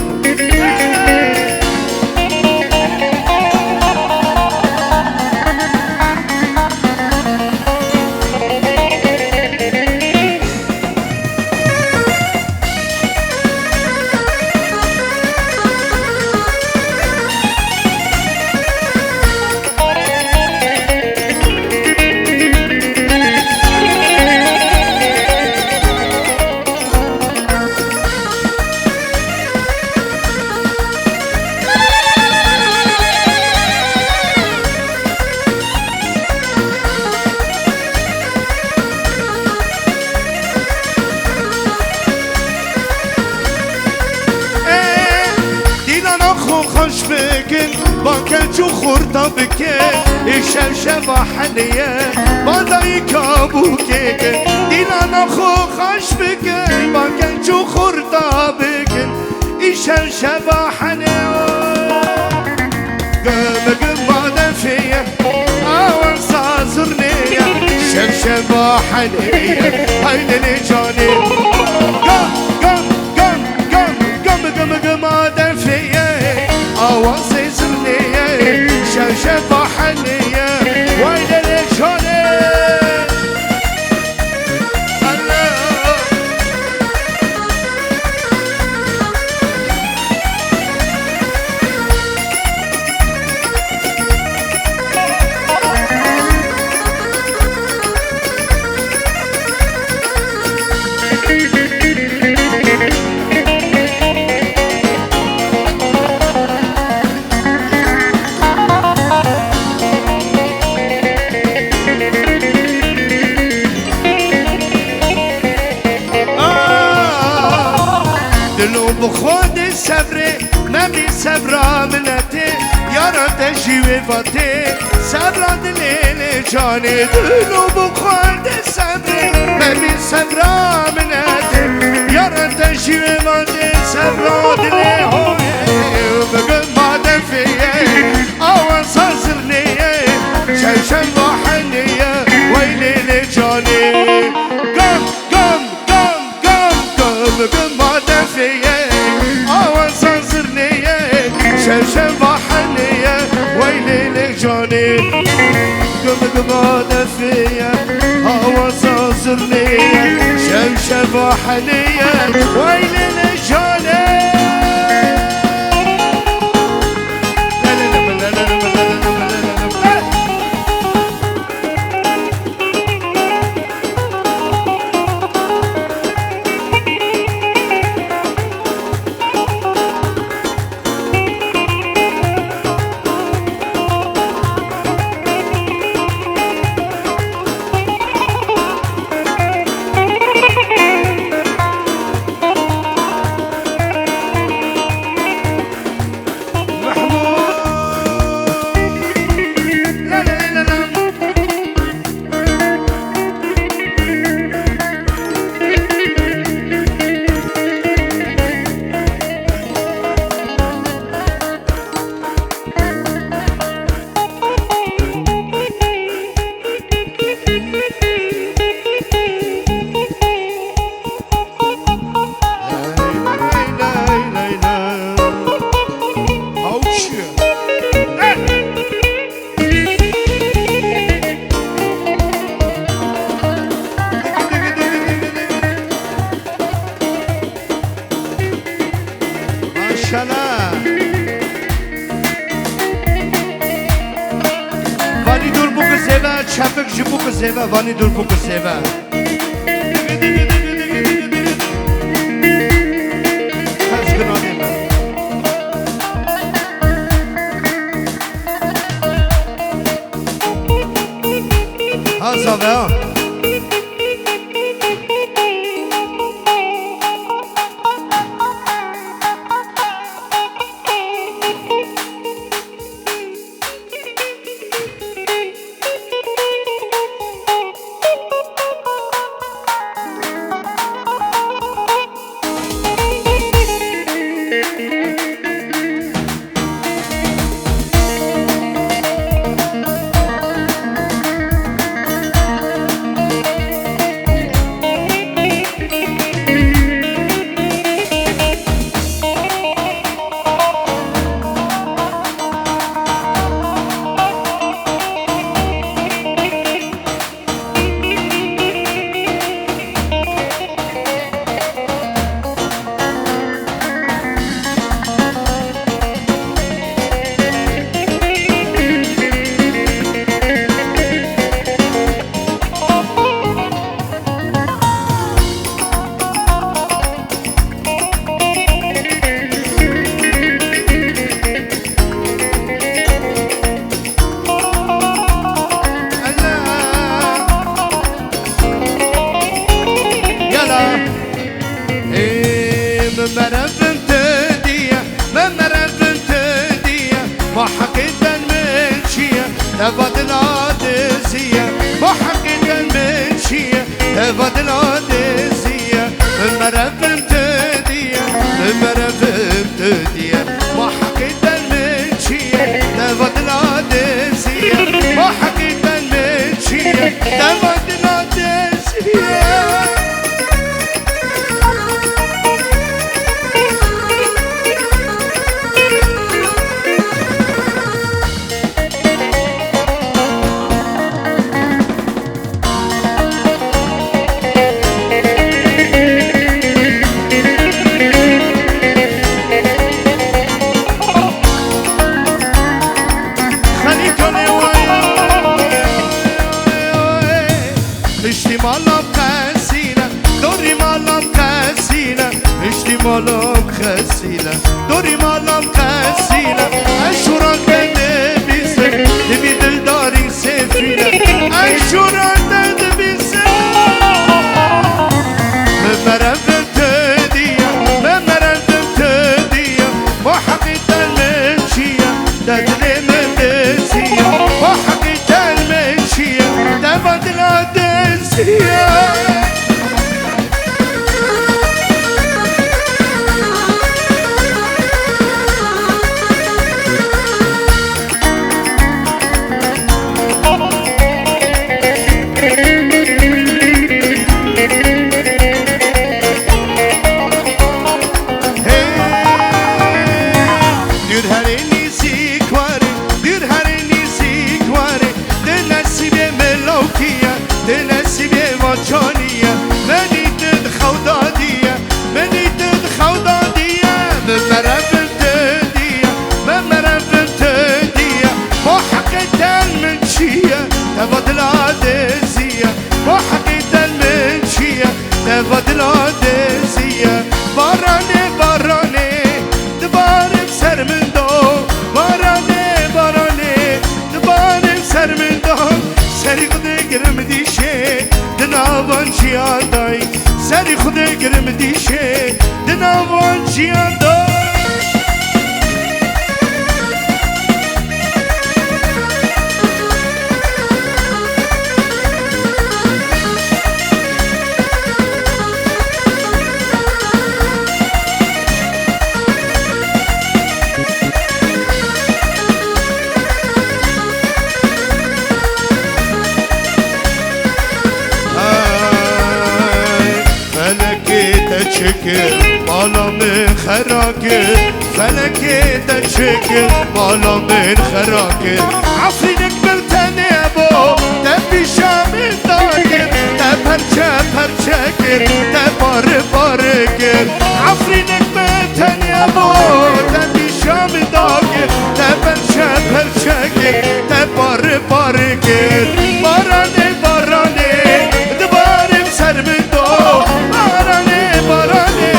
Ê, dîlana xwe xweş bikin, ba keç û xurta bikin. Ê şev şeva heniye, ba dayika bûkê kin. Dîlana xwe xweş bikin, ba keç û xurta bikin. Îşev şeva henê o. Gum gum ma defê ye, awan sazirnê ye. Şev şeva henê ye, haydê lê canê. Gum gum gum gum gum gum gum ma defê ye, awan sazirnê ye. Şev şeva henê ye, haydê lê canê. Dilo bi xwe de sebrê, me bî sebra min e tê, yara te jî wê va tê, sebra dilê lê canê. Dilo bi xwe de sebrê, me bî sebra min e tê, yara te jî wê va tê, sebra dilê ho ye. Bi gul ma defê ye, awa zazirnê ye, şev şev va henê ye, weylê lê canê. Gam, gam, gam, gam, gam, gam ma defê ye, awa zazirnê ye, şev şev va henê ye, weylê lê canê. Gam, gam ma defê ye, awa zazirnê ye, şev şev va henê ye, weylê lê canê. Maşallah. Vanî dûr bû bi zêve, çepik ji bû bi zêve, vanî dûr bû bi zêve. Ters ginanê me. Ha zave ha. Yala. Ê, min merevin tu diye, min merevin tu diye, ma heqîqeten min çiye, deva dila diziye, ma heqîqeten min çiye, deva dila diziye, min merevin tu diye, min merevin tu diye, ma heqîqeten min çiye, deva dila diziye, ma heqîqeten min çiye, deva dila diziye. Xelîkanê wayê. Piştî malam qesîne, dorî malam qesîne, piştî malam qesîne, dorî malam qesîne. Ez şûran te dibîsim, dibî dildarî sêfîne. Ez şûran te dibîsim. Min merevin tu diye, min merevin tu diye, ma heqîqeten min çiye, te dilê min diziye, ma heqîqeten min çiye, deva dila diziye. Hey, dûr herê nîzîk warê, dûr herê nîzîk warê, di nesîbê min lawkî ye, di nesîbê van canî ye, min î tu di xew dadî ye, min î tu di xew dadî ye, min merevin tu diye, min merevin tu diye, ma heqîqeten min çiye, deva dila diziye, ma heqîqeten min çiye, deva dila diziye. Baranê, baranê, dibarim ser min do, baranê, baranê, dibarim ser min do. Serî xwe digirim dîşê, di navan çiya dayî. Serî xwe digirim dîşê, di navan çiya dayî. Felekê te çi kir, mala min xera kir. Felekê te çi kir, mala min xera kir. Efrînek min tenê bo, te pîşa min dakir, te perçe perçe kir, te pare pare kir. Efrînek min tenê bo, te pîşa min dakir, te perçe perçe kir, te pare pare kir. Baranê, baranê, dibarim ser min do. Baranê, baranê,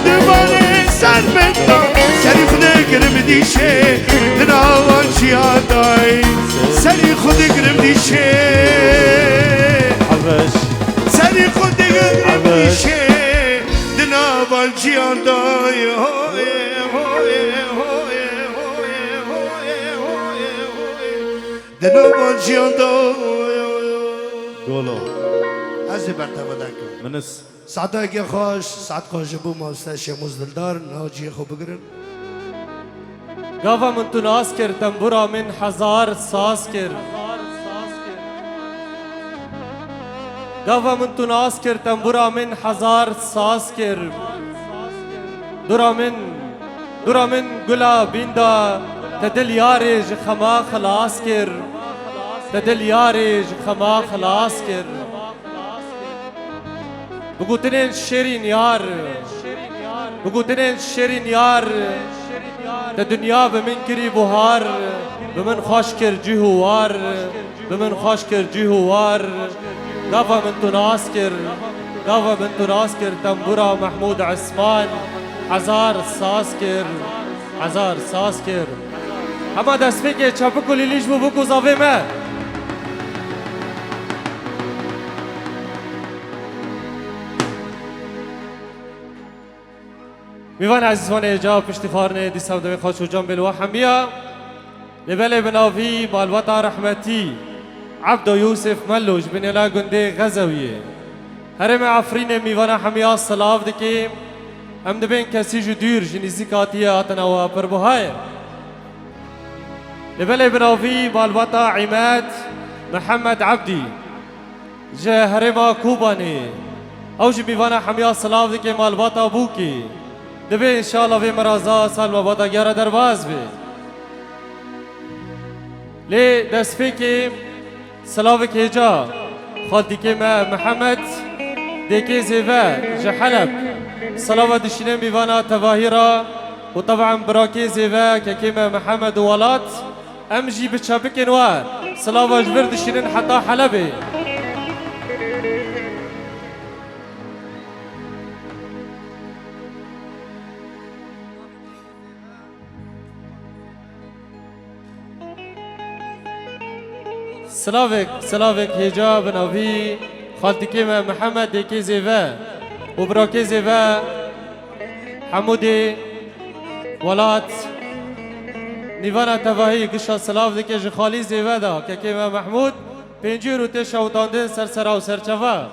dibarim ser min do. Serî xwe digirim dîşê, di navan çiya dayî. Serî xwe digirim dîşê. Di nava ciyan de Golo. Ez ê ber te vedakim. Min is. Saeteke xweş, saet xweş ji bo mamoste Şêmûs Dildar, niha cihê xwe bigirin. Gava min tu nas kir, tembûra min hezar saz kir. Gava min tu nas kir, tembûra min hezar saz kir. Dura min, dura min gula bînda, te dil yarê ji xema xilas kir. Te dil yarê ji xema xilas kir. Bi gotinên şêrîn yar, bi gotinên şêrîn yar, te dinya bi min kirî buhar, bi min xweş kir cih û war, bi min xweş kir cih û war. Gava min tu nas kir, gava min tu nas kir, tembûra Mehmûd Esman, hezar saz kir, hezar saz kir. Hema destpêkê çepik û lîlî ji bo bûk û zavê me. Mîvan ezîz, van êca piştî xwarinê dîsa bi demê xweş û can bê li we hemiya. Lê belê bi navî malbata rehmetî Ebdo Yûsif Melo ji binêla gundê Xezewiyê. Herêma Efrînê mîvana hemiya silav dike. Em dibên kesî ji dûr, ji nîzîk hatiye, hatine we pir buha ye. Lê belê bi navî malbata Îmed Mihemed Ebdî ji herêma Kobanê. Ew jî mîvana hemiya silav dike malbata Bûkê. Dibê înşallah vê miraza sal malbata gera derbas be. Lê destpêkê silavek hêja xaltîkê me Mihemed Dêkê Zêve ji Heleb. Silava dişîne mîvana tevahî re û teban birakê Zêve kekê me Mihemed û Welat. Em jî bi çepikên we silava ji vir dişînin heta Helebê. Silavek, silavek hêja bi navî xaltîkê me Mihemed Dêkê Zêve û birakê Zêve Hemûdê Welat. Nîvana tevahî gişa silav dike ji xalî Zêve de, kekê me Mehmûd, pêncî euro tê şewitandin ser sera û ser çava.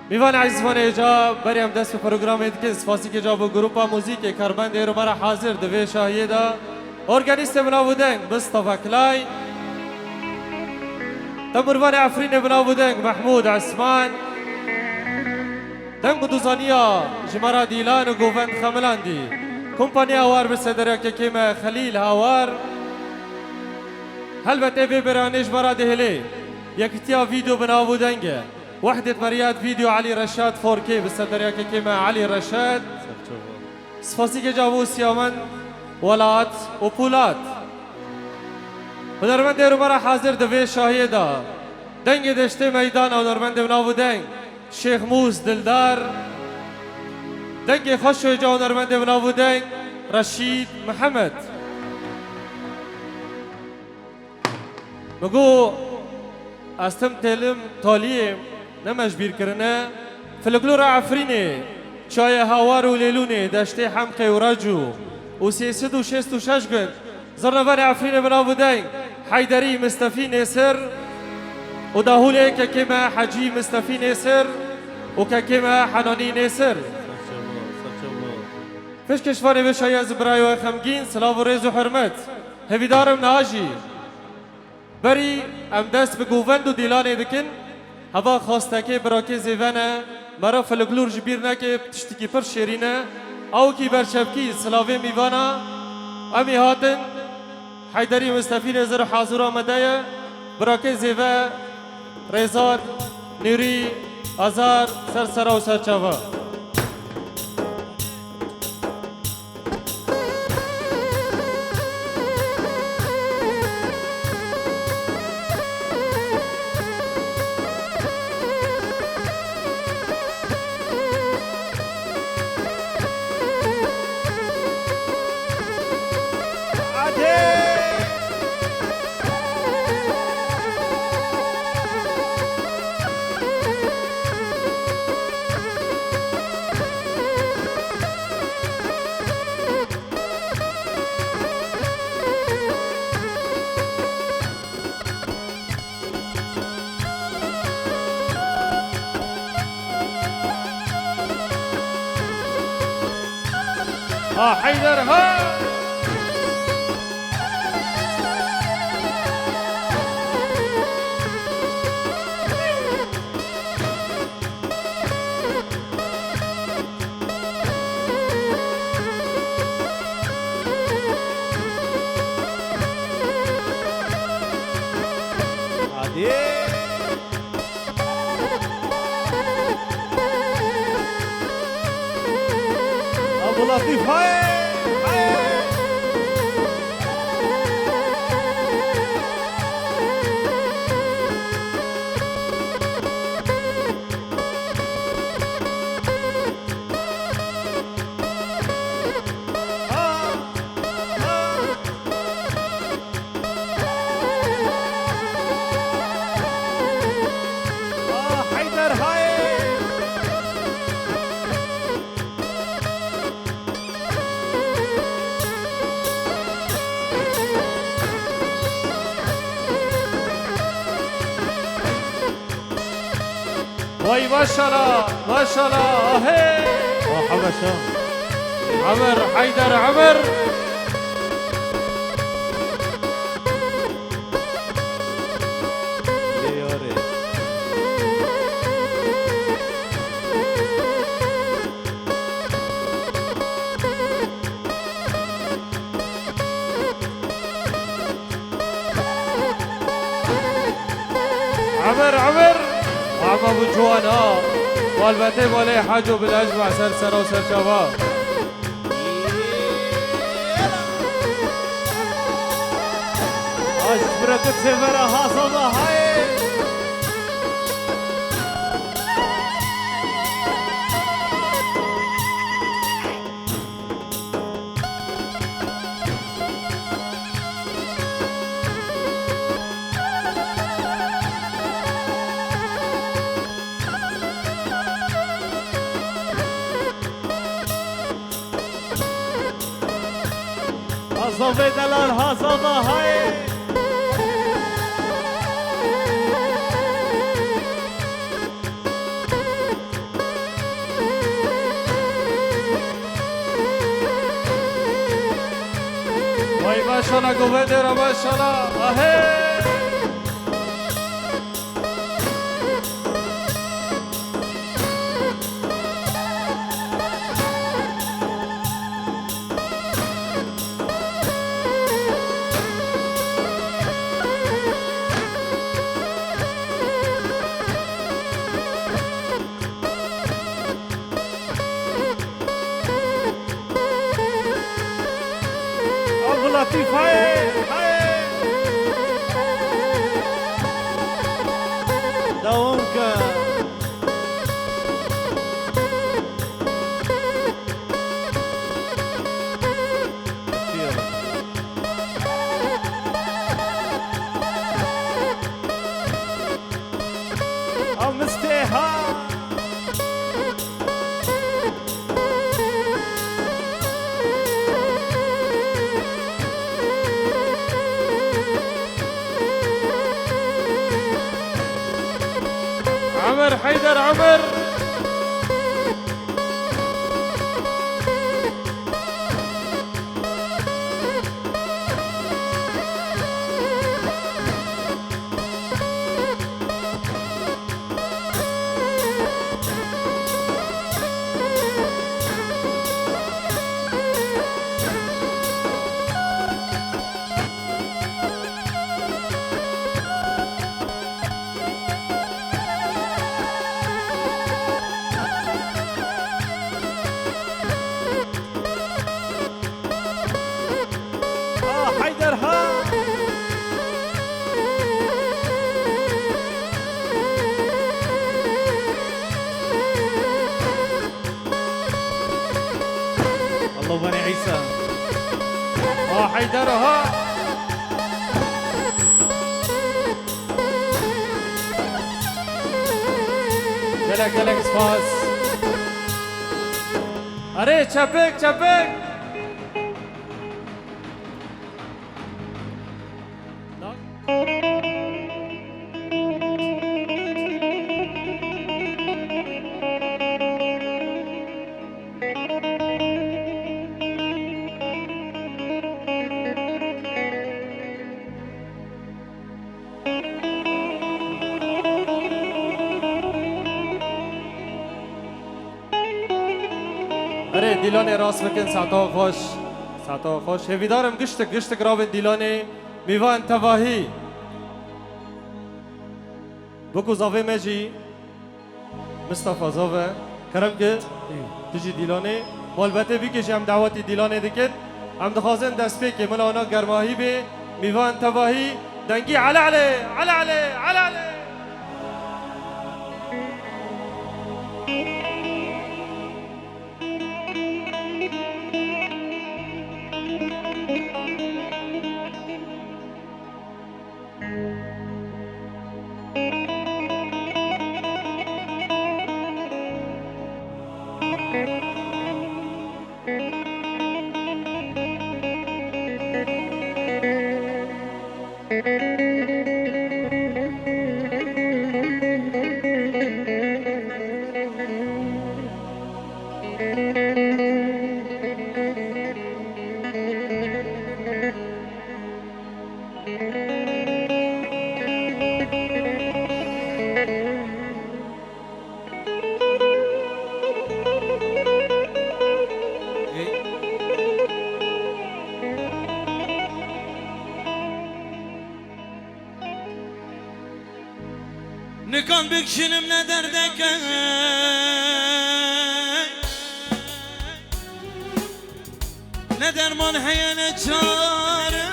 Mîvan ezîz, van êca berê em dest bi programê dikin, spasîkê ca bo grupa muzîkê, karbendê êro me re hazir di vê şahiyê de, organîstê bi nav û deng Mistefa Kilay, tembûrvanê Efrînê bi nav û deng Mehmûd Esman, deng û duzaniya ji me re dîlan û govend xemilandî, kompaniya Hawar bi sederiya kekê me Xelîl Hawar, helbet ê vê bêranê ji me re dihêlê, yekitiya vîdeo bi nav û deng e. Wehdêt Meriyat Video Elî Reşad four K bi sederiya kekê me Elî Reşad. Spasîkê ca bo Siyamen, Welat û Polat. Hunermendê êro me re hazir di vê şahiyê de. Dengê deştê meydan a hunermendê bi nav û deng Şêx Mûs Dildar. Dengê xweş û hêja hunermendê bi nav û deng Reşîd Mihemed. Min got, ez tim têlim taliyê, ne me ji bîr kirine. Folklora Efrînê, çiyayê Hawar û Lêlûnê, deştê Hemqê û Recû û sê sed û şêst û şeş gund. Zirnevanê Efrînê bi nav û deng Heyderî Mistefî Nêsir û dahûlê kekê me Hecî Mistefî Nêsir û kekê me Henanî Nêsir. Pêşkêşvanê vê şahiyê ez birayê we xemgîn, silav û rêz û hurmet. Hêvîdar im niha jî berî em dest bi govend û dîlanê dikin, heva xwestekê birakê Zêve ne, me re folklor ji bîr neke, tiştekî pir şêrîn e. Awkî berçavkî silavê mîvana, em ê hatin, Heyderî Mistefî Nêsir hazira me de ye, birakê Zêve, Rêzar, Nûrî, Azar, ser sera û ser çava. Ha Heyder ha! Hadi. Abu Latîf, hayê! Hayê! Ah, Heyder, hayê! Vay maşala, maşala, ahê! Aha, başa. Emir, Heyder, Emir! Ê yarê. Emir, Emir! Ama bu ciwan ha. Malbetê malê Heco bil ecma ser sera û serçava. Aşk bırakıp severa hazama hayır. Hazavê delal, hazava hayê. Vay maşala, govendê re maşala. Ahê! Abdullatîf, hayê, hayê. Dewam ke. Ew mistê ha. Emer Heyder, Emer. Ah, Heyder ha! Allah bani Îsa. Ah, Heyder ha! Gelek, gelek spas. Erê, çepik, çepik. Dîlanê rast bikin, saeta xweş. Saeta xweş. Hêvîdar im giştik, giştik rabin Dîlanê. Mîvan tevahî. Biku zavê me jî Mistefa Zave. Kerem ki tu jî Dîlanê. Malbetê bîkê jî em dawetî Dîlanê dikin. Em dixwazin destpêkê mila wana germahî bê. Mîvan tevahî. Dengî Elelê, Elelê, Elelê. Nikan bikişînim ne derdeke, ne derman heye ne çareke.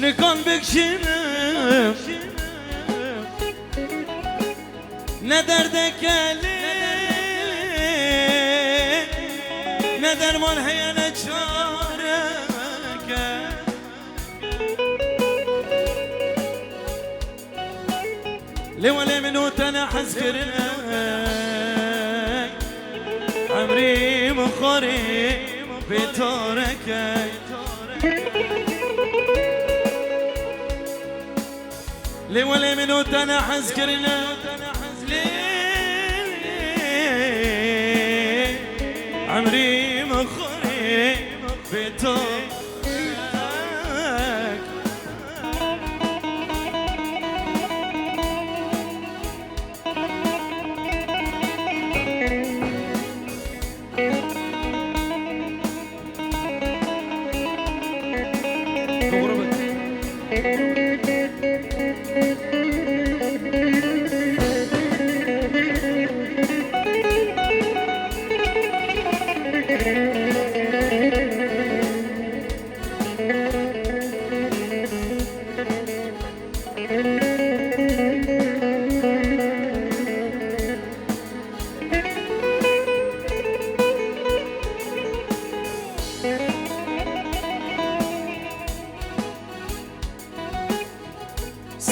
Nikan bikişînim ne derdeke lê, ne derman heye ne çareke. Lê welê min û te ne hez kirine, emrî min xwarî bê tareke. Lê welê min û te ne hez kirine, lê emrî min xwarî bê tareke.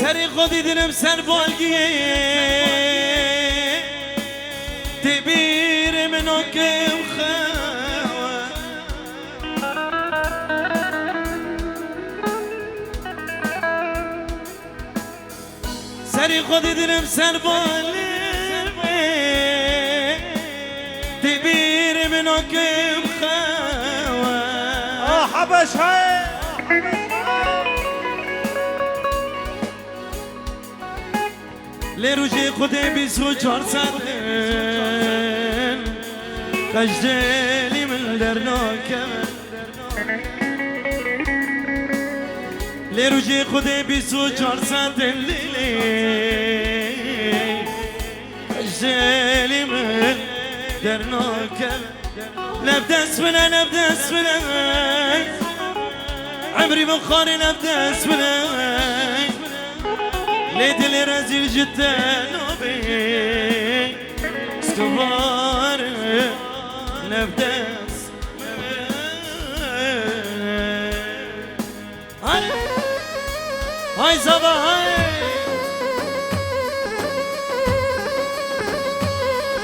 Serê xwe dîtinim ser balgiyê, tê bîrê min o kim xewe. Serê xwe dîtinim ser balê wê, tê bîrê min o kim xewe. Ah, Hebeş hey! Lê rojê Xwedê bîst û çar sed in, qejdêlî min dernakeve. Lê rojê Xwedê bîst û çar sed in lê, lê, qejdêlî min dernakeve. Nefdes bile, nefdes bile. Emrî min xwarê nefdes bile. Lê dilê rezîl ji te nabê. Stûvar nefdes. Hay! Hay Zava hay!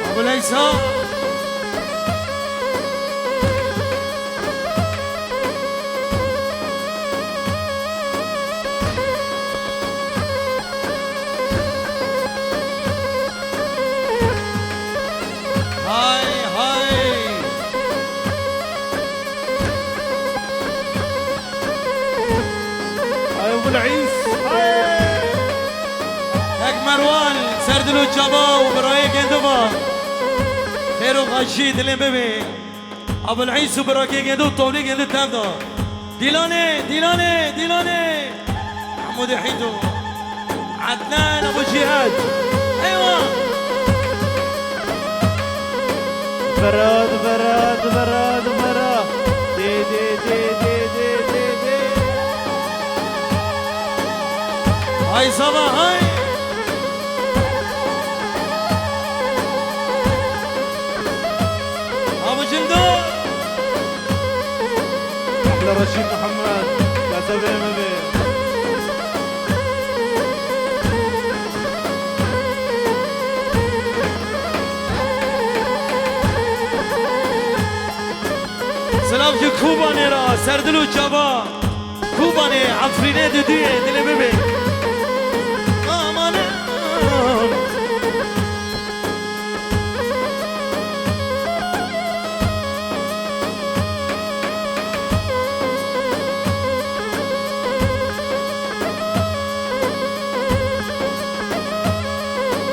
Abu Leysa! Hay hay! Merwan, Serdil û Çaba û birayê gendo va. Xêr û xweşî dilê bibê. Abul Îs û birakê gendo û tolê gendo tev da. Dîlanê, Dîlanê, Dîlanê. Mehmûdê Hîto. Ednan Ebu Cîhad. Eywa. Bera, bera, bera, bera. Dê, dê, dê, dê, dê, dê, dê. Hay zava, hay. Abu Cindo. Ehle Reşîd Muhammed. Kesebê me bê. Silav ji Kobanê ra, Serdil û Çaba. Kobanê, Efrînê, Duduyê, dilê bibê. Aman, aman.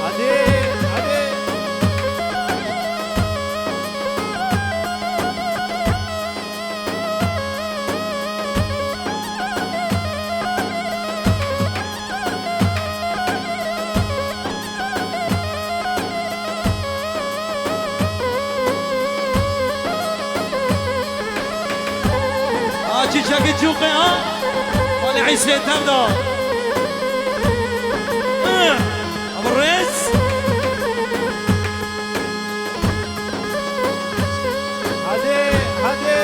Hadi, hadi. A çîçekê çûqê ha. Malê Îsê tev da. Ama rêz. Hadi, hadi.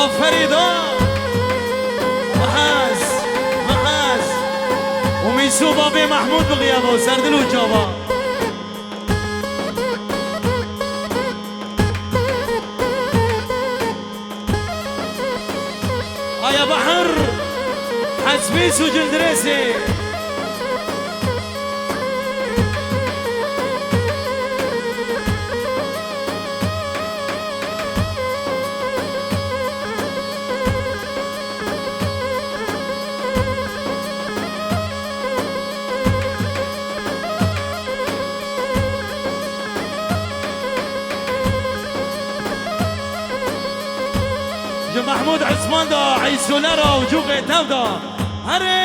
Aferî da. Mehez, Mehez. Û Mîsû babê Mehmûd bixiyeva, Serdil û Çava. Aya Bahar, Hezmî Sucil Diresê. Ji Mehmûd Esman da, Eysûlera û cûqê tev da. Herê!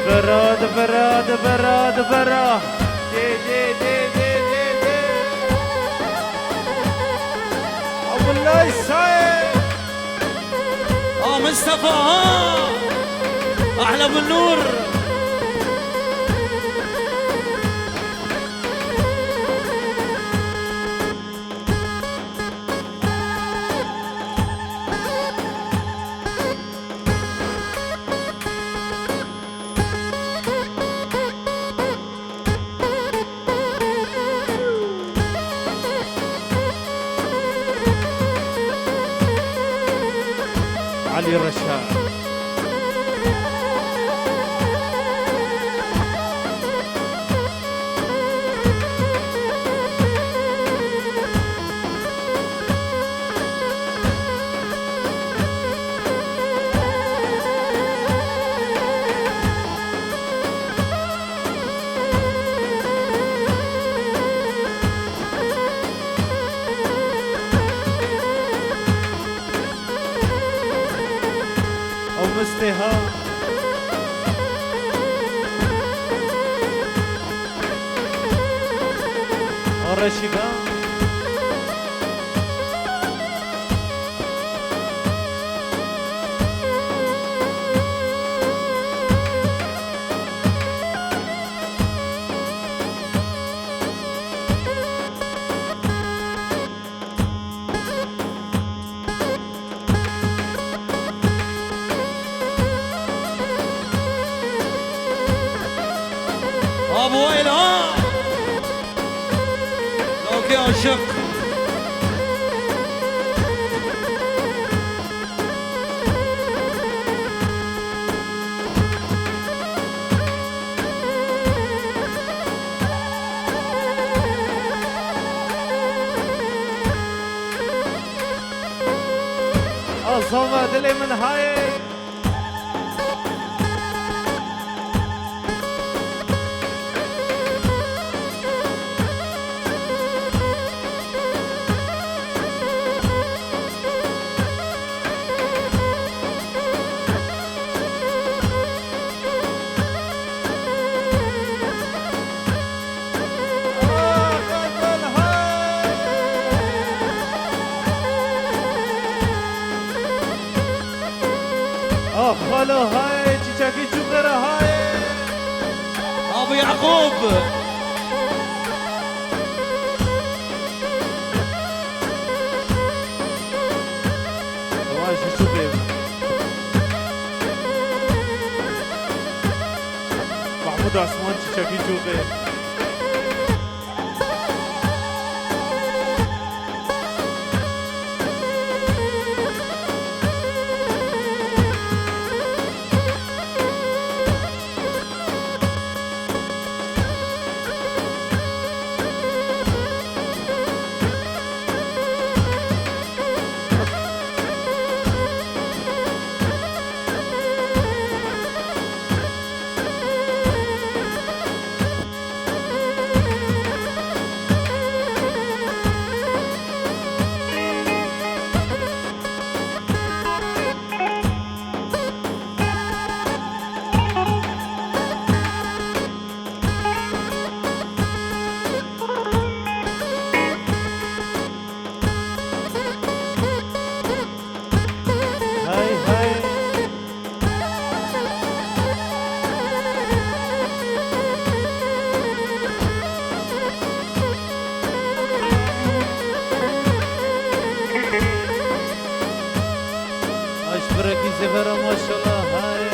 Bera, bera, bera, bera. Dê, dê, dê. Abdullah Saê. A Mustafa, ha. Ahla bin Nur. Elî Reşad. Şîka. Abu Ela. Okey, aşık. Azava dilê min hayê. Ah, xalo, hay, çiçekî çûqê re, hay. Abu Yaqûb. Wan ji çûqê. Mahmud Asman çiçekî çûqê. Hey, hey. Aşk bırakın sefere maşallah. Hey.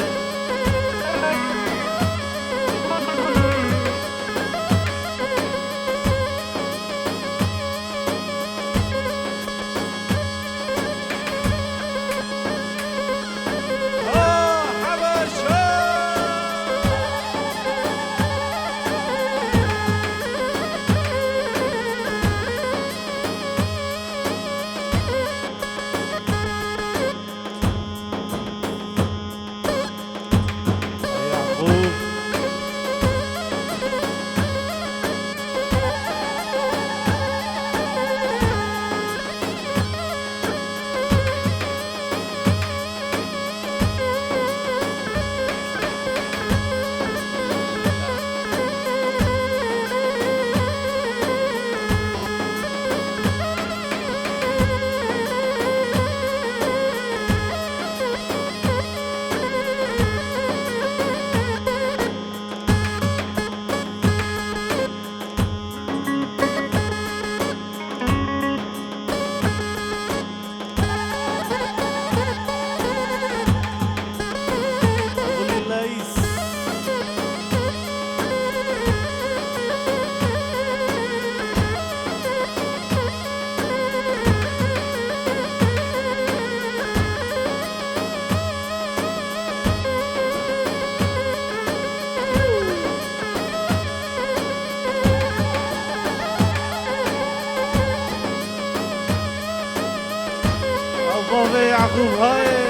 Bavê Yaqûb hayê.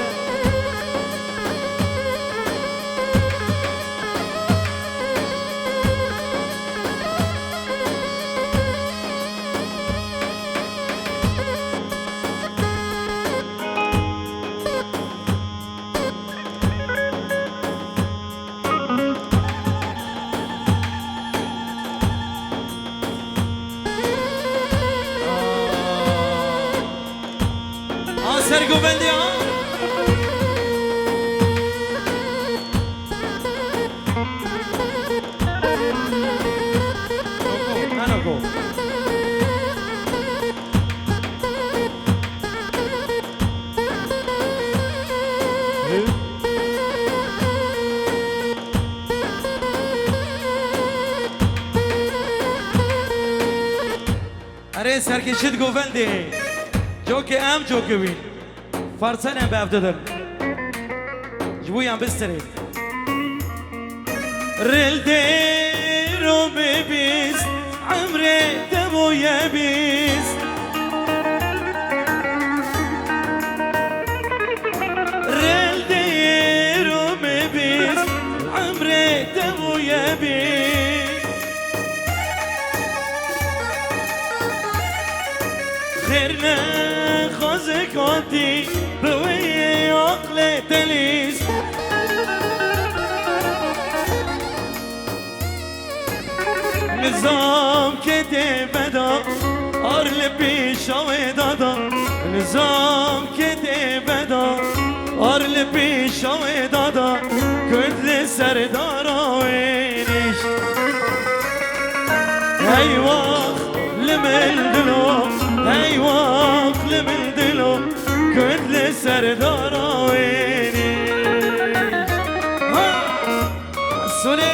Ser govendê ha. Nano go. Erê serkêşî di govendê. Cokê em cokê wî. Farsenê bi ev didin. Ji bo yan bistirê. Rildê ro bibîst, emrê te bûye bîst. Rildê ro bibîst, emrê te bûye bîst. Xêr nexwaze katî bi wê aqlê te lîst. Nizam ke tê veda, ar li pêşa wê dada. Nizam ke tê veda, ar li pêşa wê dada. Kund li ser dara wê nişt. Hey wax li min dilo, hey wax li min dilo. Kund li ser dara wê nişt. Ha! Sunê.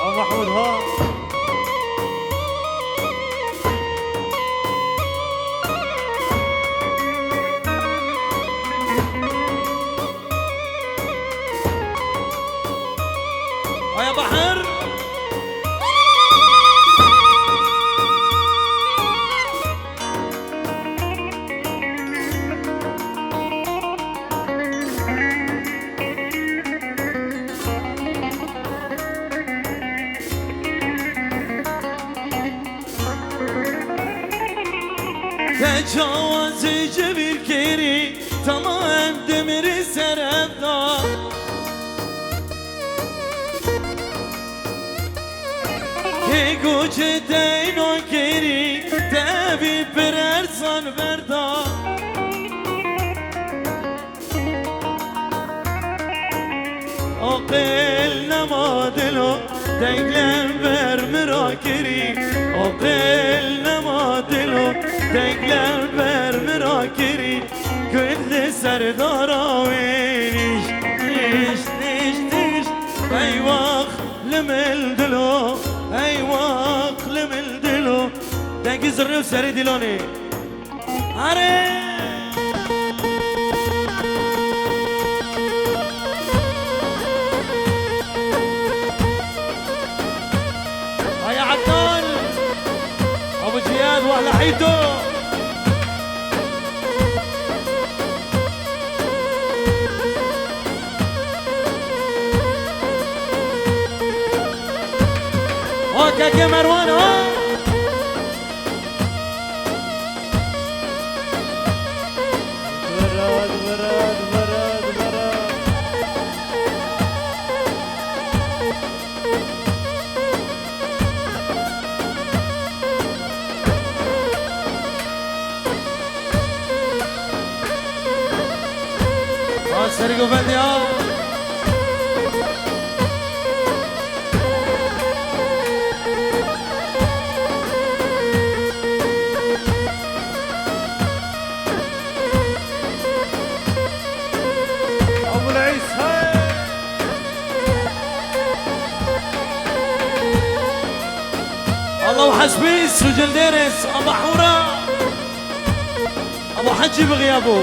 Aa, Mahmud ha. Aya Bahar. Te çawa zêce vîr kirî, dema em dimrî ser ev da. Kê goçê te înan kirî, te vî pir ersan berda. Aqil nema dilo, deng li ber min ra kirî. Aqil nema dilo, deng li ber min ra kirî. Kund li ser dara wê nişt, nişt, nişt, nişt. Ey wax li min dilo, ey wax li min dilo. Dengî zirnê û serê dîlanê. Are! Aya Adnan! Abu Ciyad, wahla Hîto! Ha, keke Merwan, ha! Dibera, dibera, dibera, dibera. Ha, serê govendê ha. Abul Îsa. Allahu Hesbî, Sucil Dêrês, Aba Hûra, Aba Hecî bi xiyabû.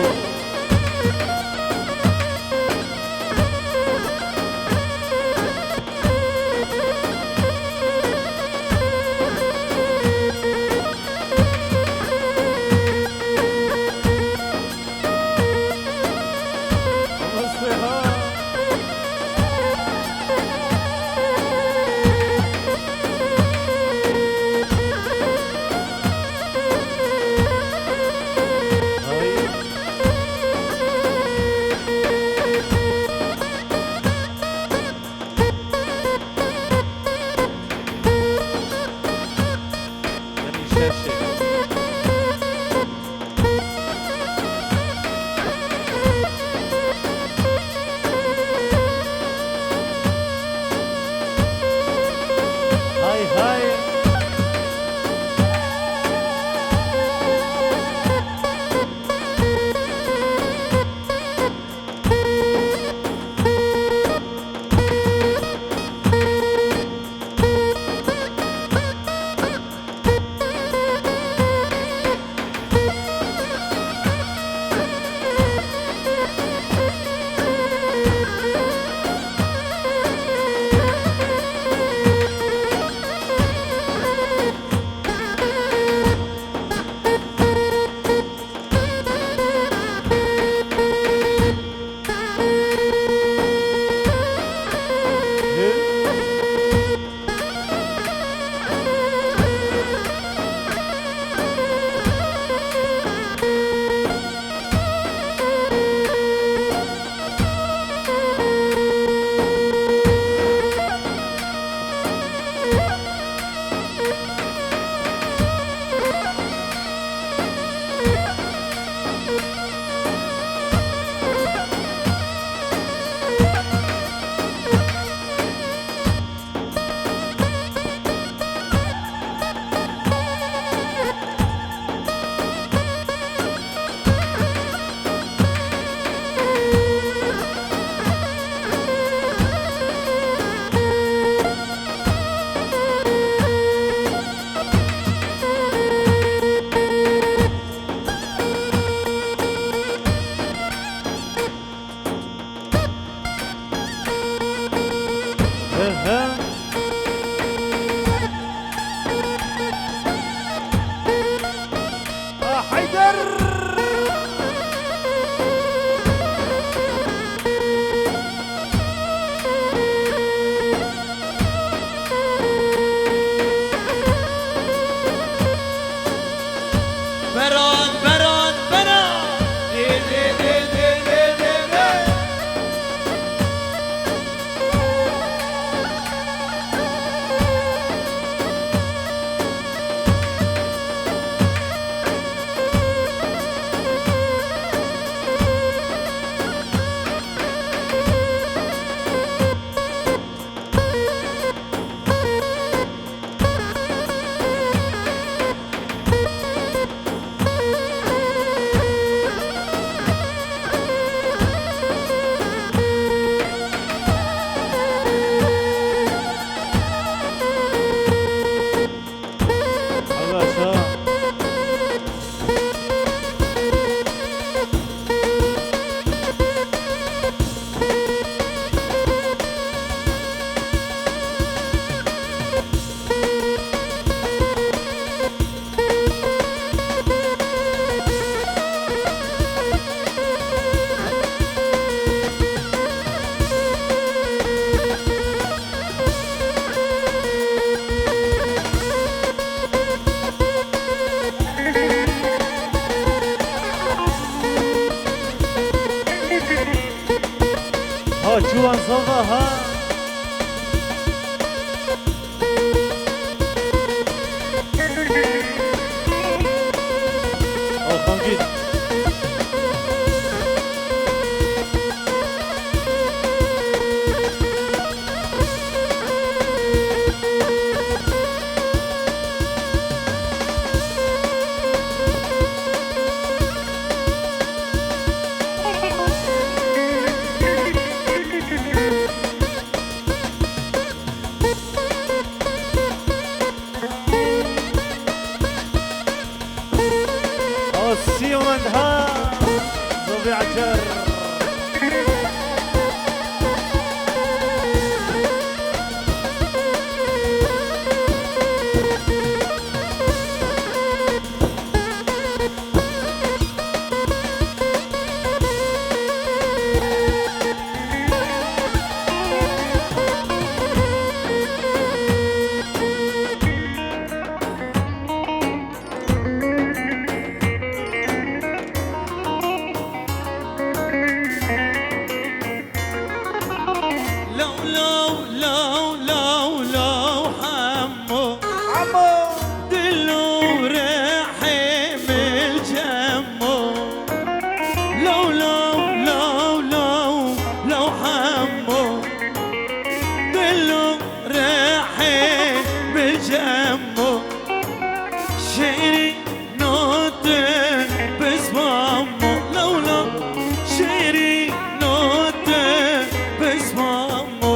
He? Ah, Heyder! Beran, beran, beran! Dê, dê, dê, dê, dê, dê, dê! Ha, çû wan zava, ha. Alxangî. Osiyonda Zobi Acar. Law, law, law, law, law, Hemo. Hemo. Dil û rihê min Cemo. Law, law, law, law, law, Hemo. Dil û rihê min Cemo. Şêrîno te bizmamo, lewla şêrîno te bizmamo.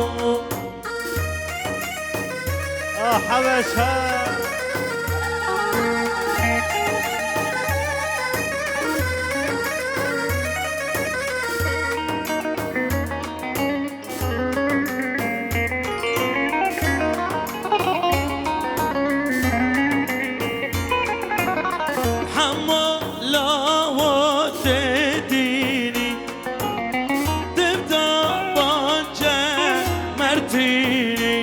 Ah, Hebeşe. Hema lawo te dînî, tim da bance mertînî,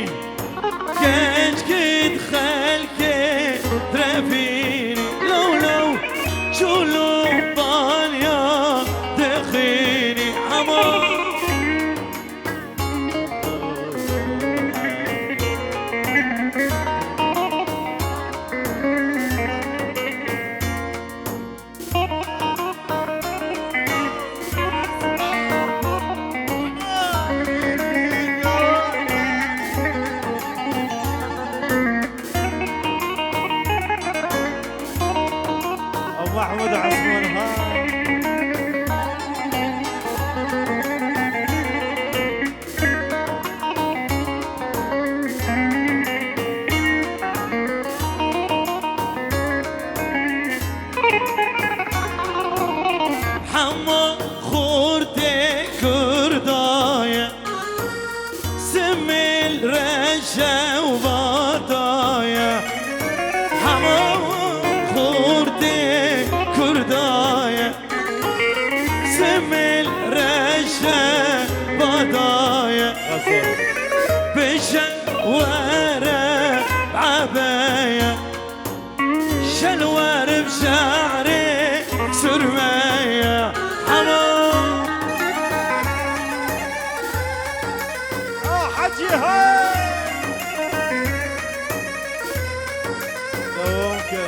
genç gid xelk Jewbadaye, hemû xurtê Kurdaye, simêl reşe badaye, bişe were ebeye. Şelwerim şehrê sürmeye hema. Ah, Hacî, hey! Dewam ke.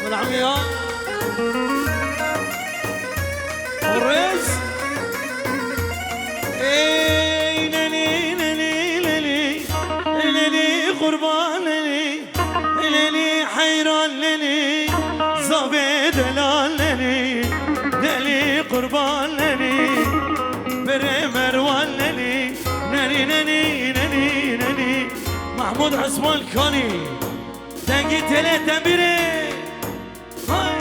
Min emiya. Rêz. Ey, lelî, lelî, lelî. Lelî, qurban, lelî. Lelî heyran lelî, zavê delal lelî, lelî qurban lelî, birê Merwan lelî, lelî, lelî, lelî, lelî. Mahmud Osman Kanî, dengî têlê tembîrê. Hay!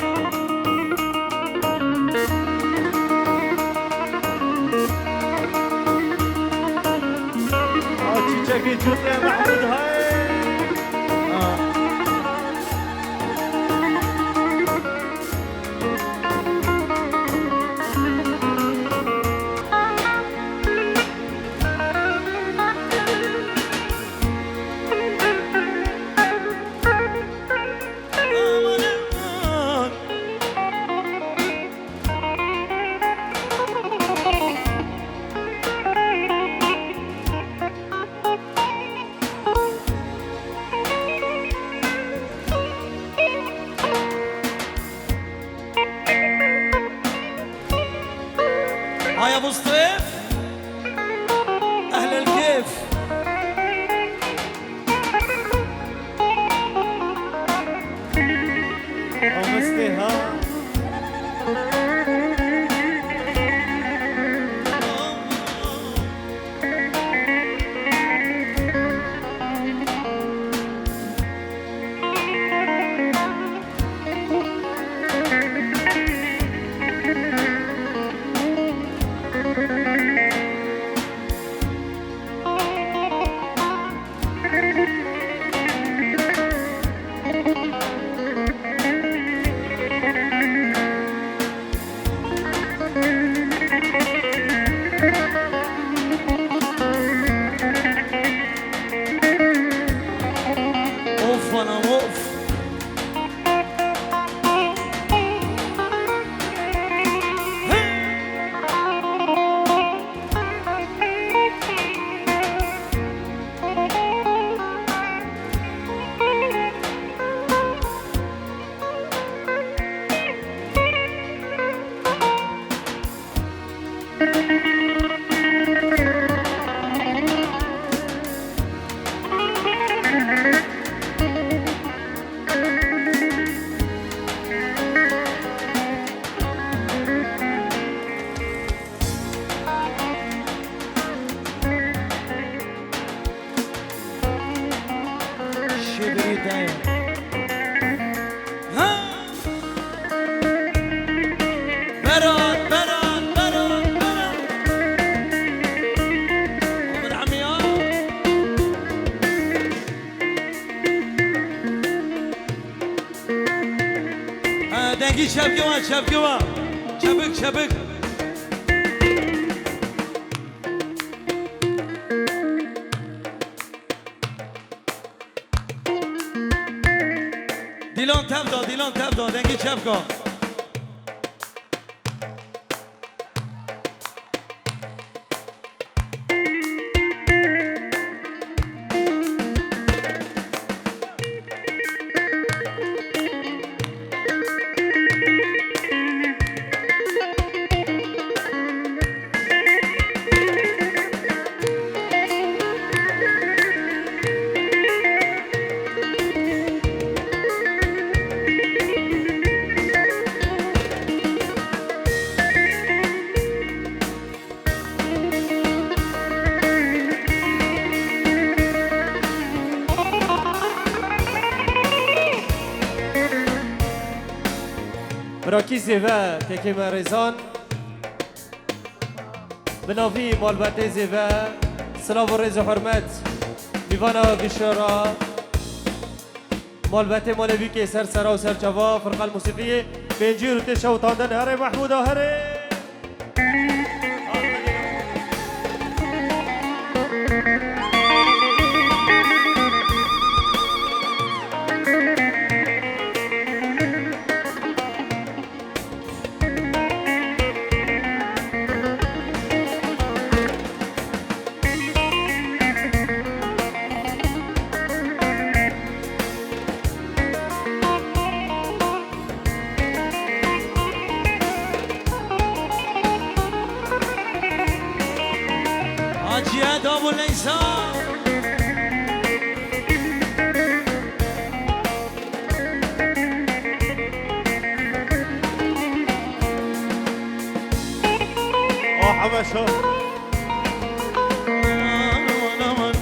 Çîçekê cûtê Mehmûd hay! Ay Abu Stref, Ehlel Keyf. Amestê ha. Of anam, of. Şêberî dayê. Ha! Berat, Berat, Berat, Berat. Aman emiya. Ha, dengî çepke wa, çepke wa. Çepik, çepik. Dîlan tev da, Dîlan tev da, dengî çepka. Rakî zêve tekê me rêzan. Bi navî malbatê zêve, silav û rêz û hurmet. Mîvana vî şora, malbatê malê vî kê ser sera û ser çava, firqal musîqiyê, pêncî rûtê şewtandin, herê Mehmûda, herê. Haciye Davul Leysa. Ah, Habeşo. Aman, aman.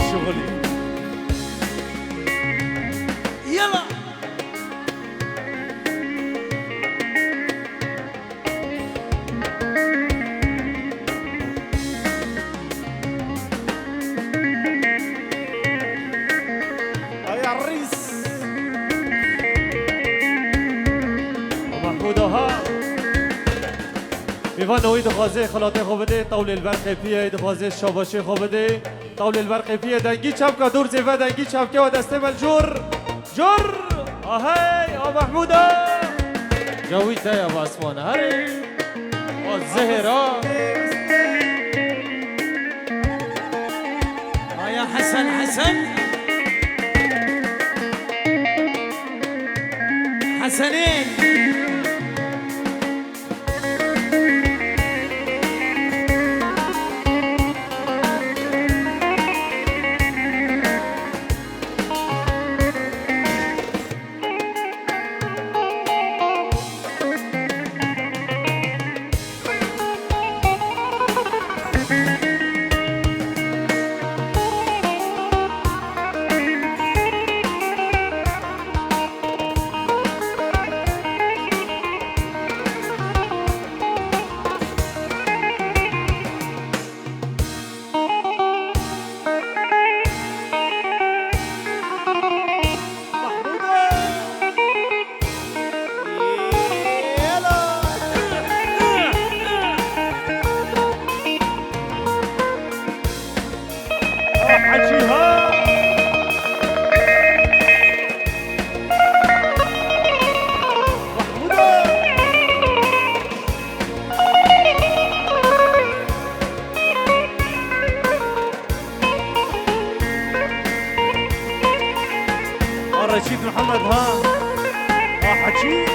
Şuxulî. Yala. Aya rîs. Mehmûd Aha. Mîvan newî dixwaze xelatê xwe bidê, tewlê li ber qêpiyê dixwaze şabaşê xwe bidê. Tawlê li ber qêpiyê dengî çepka, dûr zêve dengî çepke û destê me li jor. Jor! Ahey, a Mehmûda! Cawî te ya basmana, herê! A zehêra! Aya Hesen, Hesen! Hesenê! Reşîd Mihemed ha. Ha Hecî.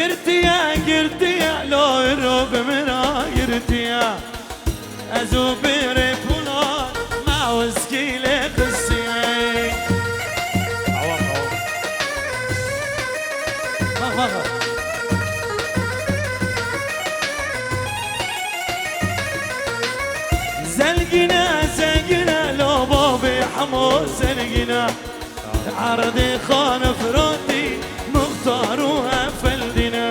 Girtiye, girtiye, lo îro bi min re girtiye. Ez û birê Polat me wizkî lê xistiye. Awa, awa. Bak, bak, bak. Zelgîne, zelgîne, lo bavê hemo zelgîne. Erdê xan Firatî, Muxtar û Efendî ne.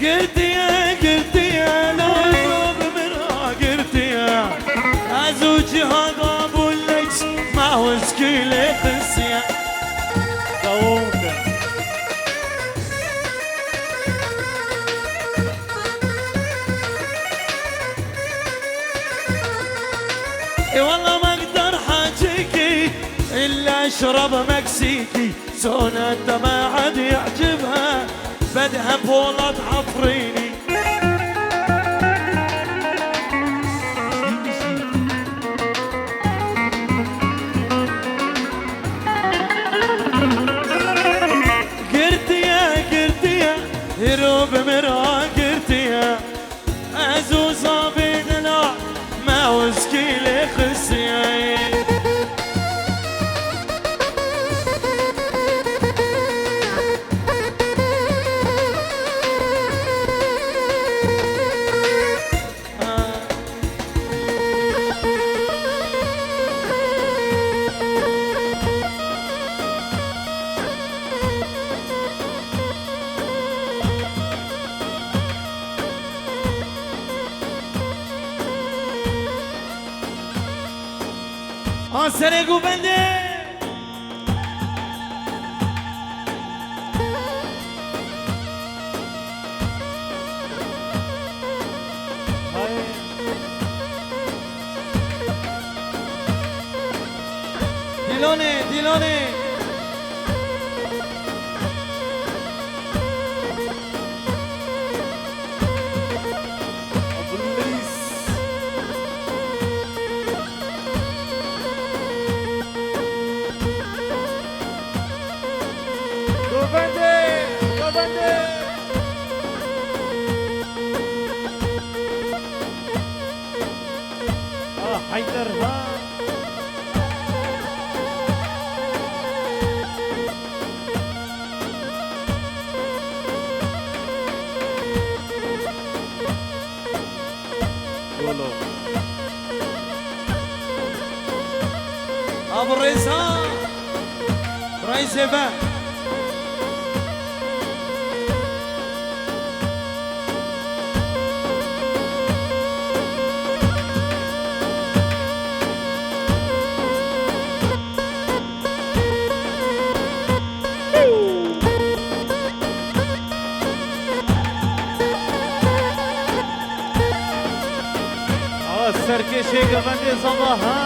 Girtiye, girtiye, lo îro bi min re girtiye. Ez û Cihad Abû Leys me wizkî lê xistiye. Dewam kin. Ê wele Mekdar Hecîkî, îlle şirab Meksîkî, sonet dema ed yecibha, bedhe Polat Efrînî. Girtiye, girtiye, îro bi min re girtiye. Ez û Zabê Dila me wizkî lê xistiye. A serê govendê. Hay. Dîlonê, Dîlonê. Abdulreis. Govendê, govendê. Ah, Heyder, ha. Golo. Abi Rêza. Rêzê be. Awa serkêşê govendê zava ha.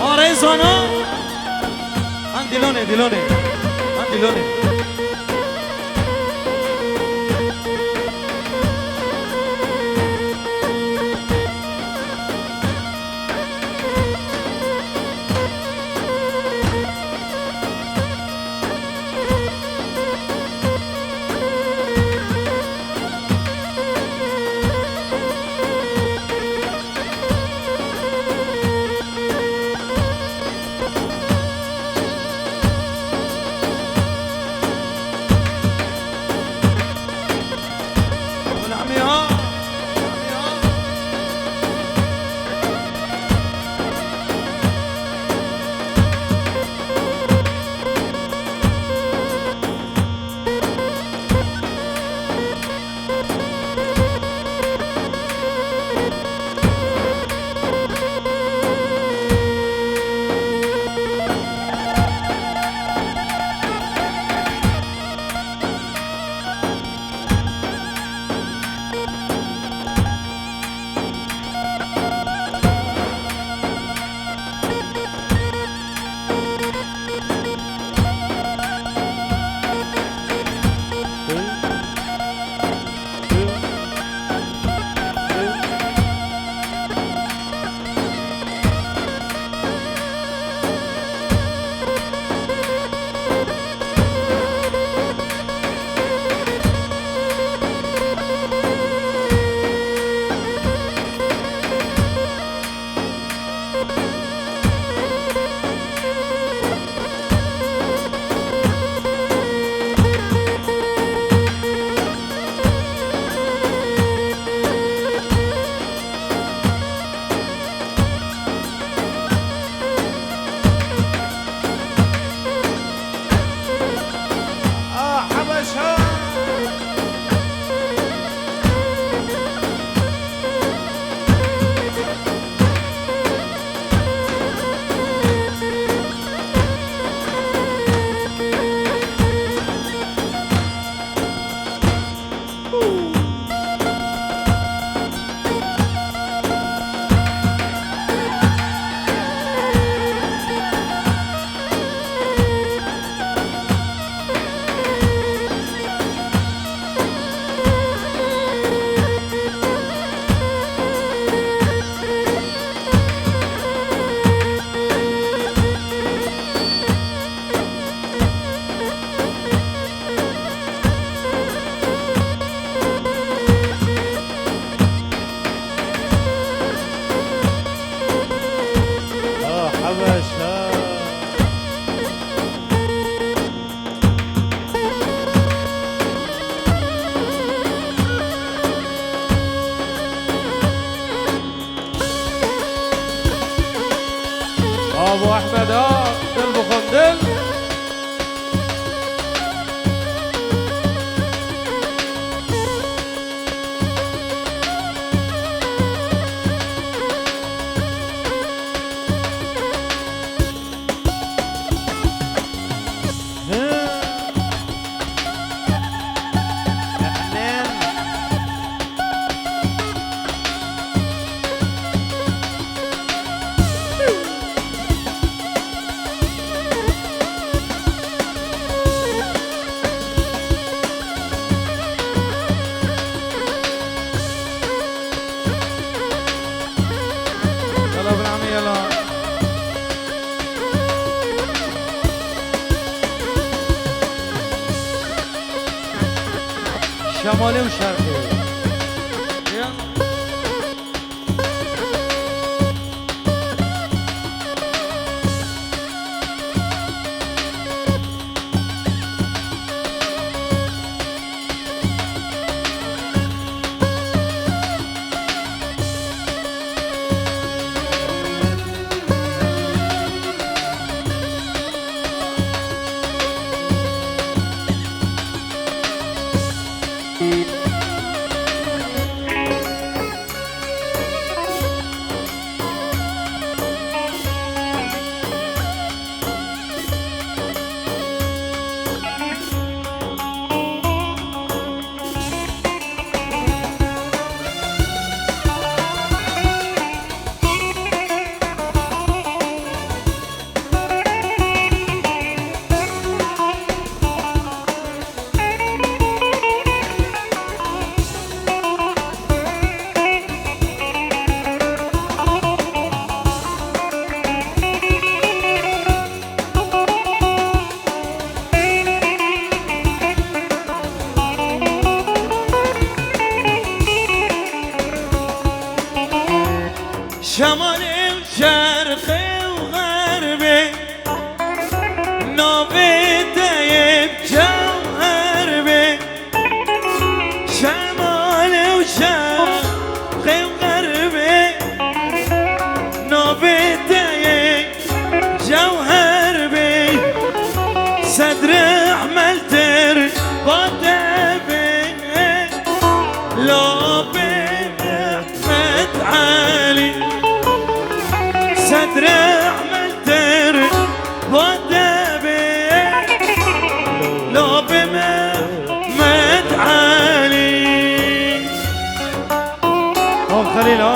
Arê zana. An Dîlonê, Dîlonê. An Dîlonê. Abo Ehmed a, dil bixwin dil. يلا بن عمي يلا. شمالي وشرقي. يلا. Şemalê û şerqê û xerbê, navê te yê cewher be. Şemalê û şerqê û xerbê, navê te yê cewher be. Sed rehmel ter ba te be, labê Mehmet Elî. Sed rehmel ter ba te be, labê Mehmet Elî. Of Xelîl, ha.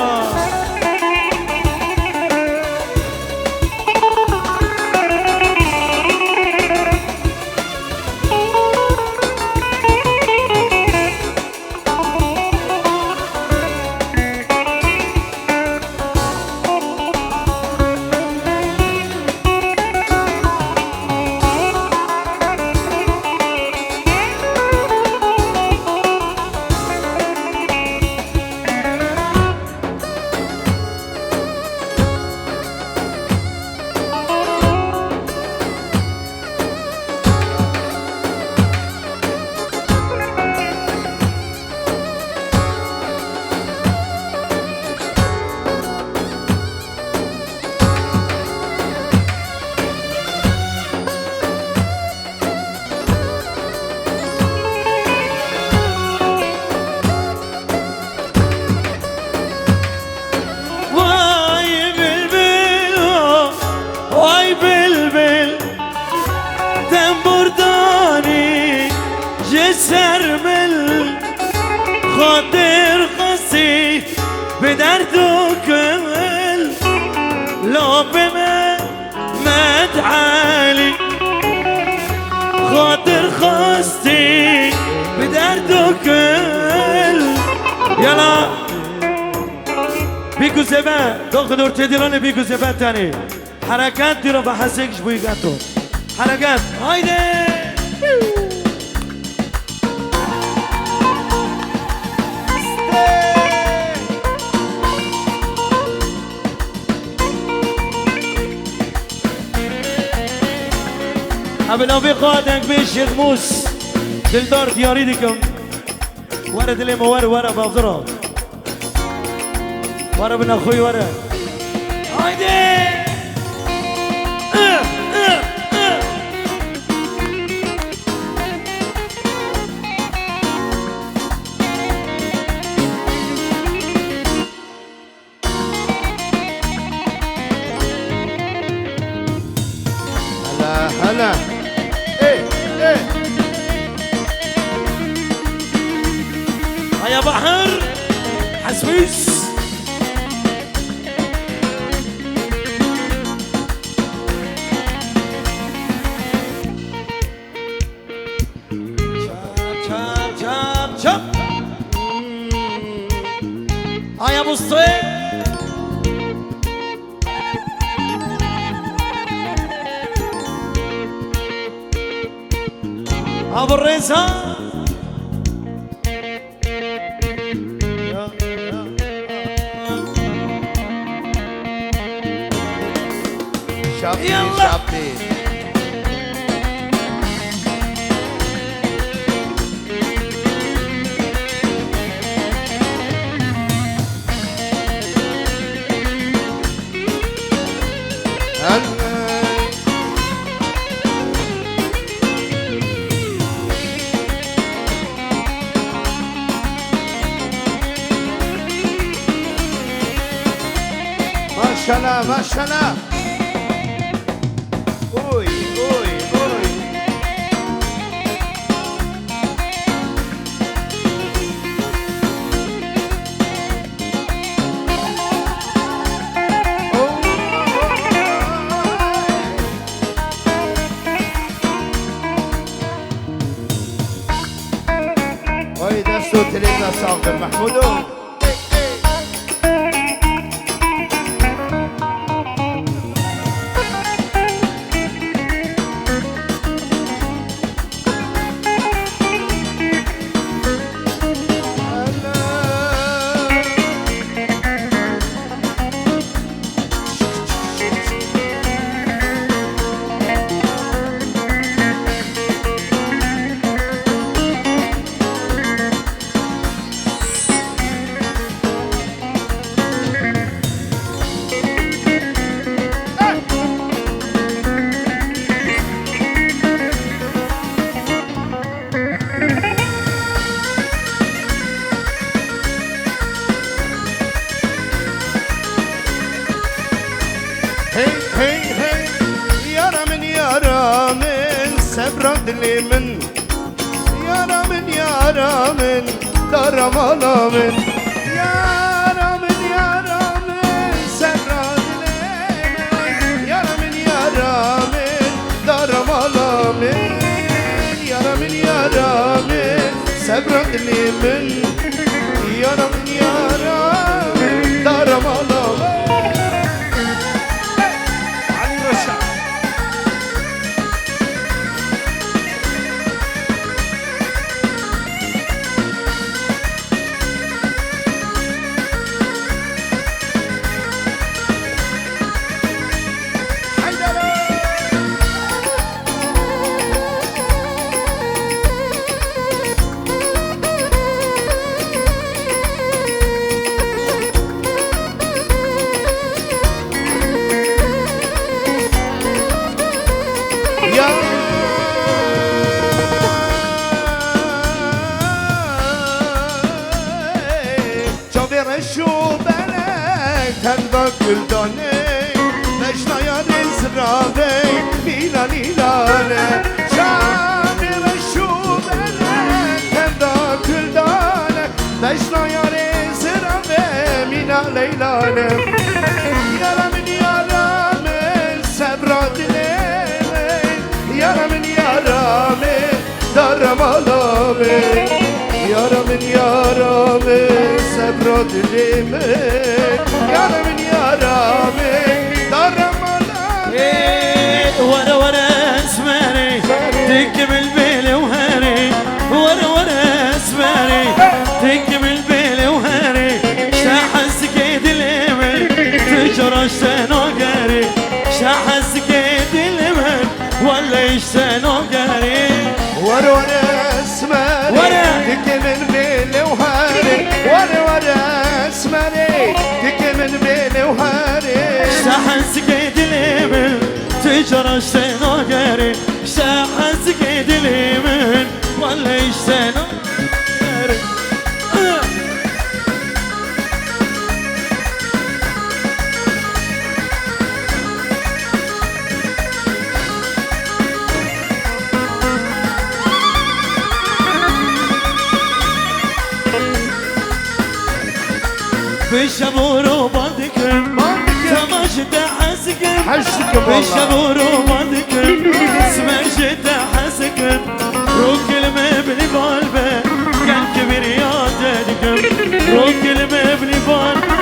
Vay bilbil, vay bilbil, tembur danî ji ser min, xatir xwestî bi derd û kul, labê Mehmet Elî, xatir xwestî bi derd û kul. Yala. Bî ku zêbe, doxin ortê dîranê bî ku zêbe tenê. Hereket dîro ve hesek ji bo yî geto. Hereket, haydi! Ev navê xwe dengbêj Şêxmûs Dildar diyarî dikim. Were dilê me, were, were, bavdira. Were bina xwe, were. Haydi! Ana. Ê, ê. Aya Bahar. Heswis. Çap, çap, çap, çap. Aya Mustafa. Abi Reza. Şapî, Yallah. Şapî. Maşallah, maşallah. Oy, oy, oy. Ay, dest û tilê te sax be, Mehmûdo. Hey, hey, hey, yara min, yara min, sebra dilê min. Yara min, yara min, dara mala min. Yara min, yara min, sebra dilê min. Yara min, yara min, dara mala min. Yara min, yara min, sebra dilê min. Yara min, yara min, dara mala min. Hey! Ali Reşat. Ya. Çavê reş û belek tenda gul dane, vejna yarê ziravê mîna nîlane. Çavê reş û belek tenda gul dane, vejna yarê ziravê mîna leylane. Yara min, yara min, sebra dilê min, yara min, yara min, dara mala min. Yara min, yara min, sebra dilê min. Yara min, yara min, dara mala min. Ê, were were esmerê, dikê min bêlê û herê. Were were esmerê, dikê min bêlê û herê. Şehezikê dilê min, tu cara şteno gerê. Şehezikê dilê min, wele şteno gerê. Were were esmerê, were. Dikê min bêlê û herê. Were were esmerê, dikê min bêlê û herê. Şehezikê dilê min, tu cara şteno gerê. Şehezikê dilê min, wele şteno gerê. Şev û ro bal dikim, Bal dikim. Sema ji te hez dikim. Hez dikim Bi valla. Şev û ro bal dikim, sima ji te hez dikim. Rokil me bilî bal be, kenkî biriya te dikim. Rokil me bilî bal be,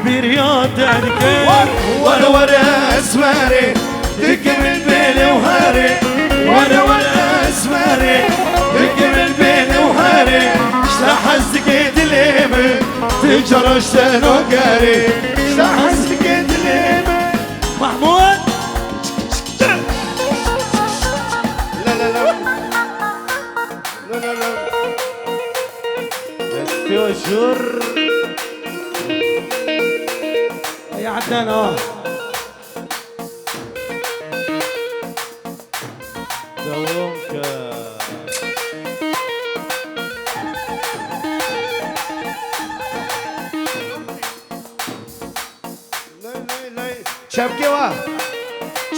biriya te dikim. Were were esmerê, dikim bêle û herê. Were were esmerê, dikim bêle û herê. Ji te hez dike dilê min, tu cara ji te nagerê. Ji te hez dike dilê min. Mahmud! La la la. La la la. Destê we jor. Ey Adnan, ah. Dewam ke. Lay, lay, lay. Çepkê wa.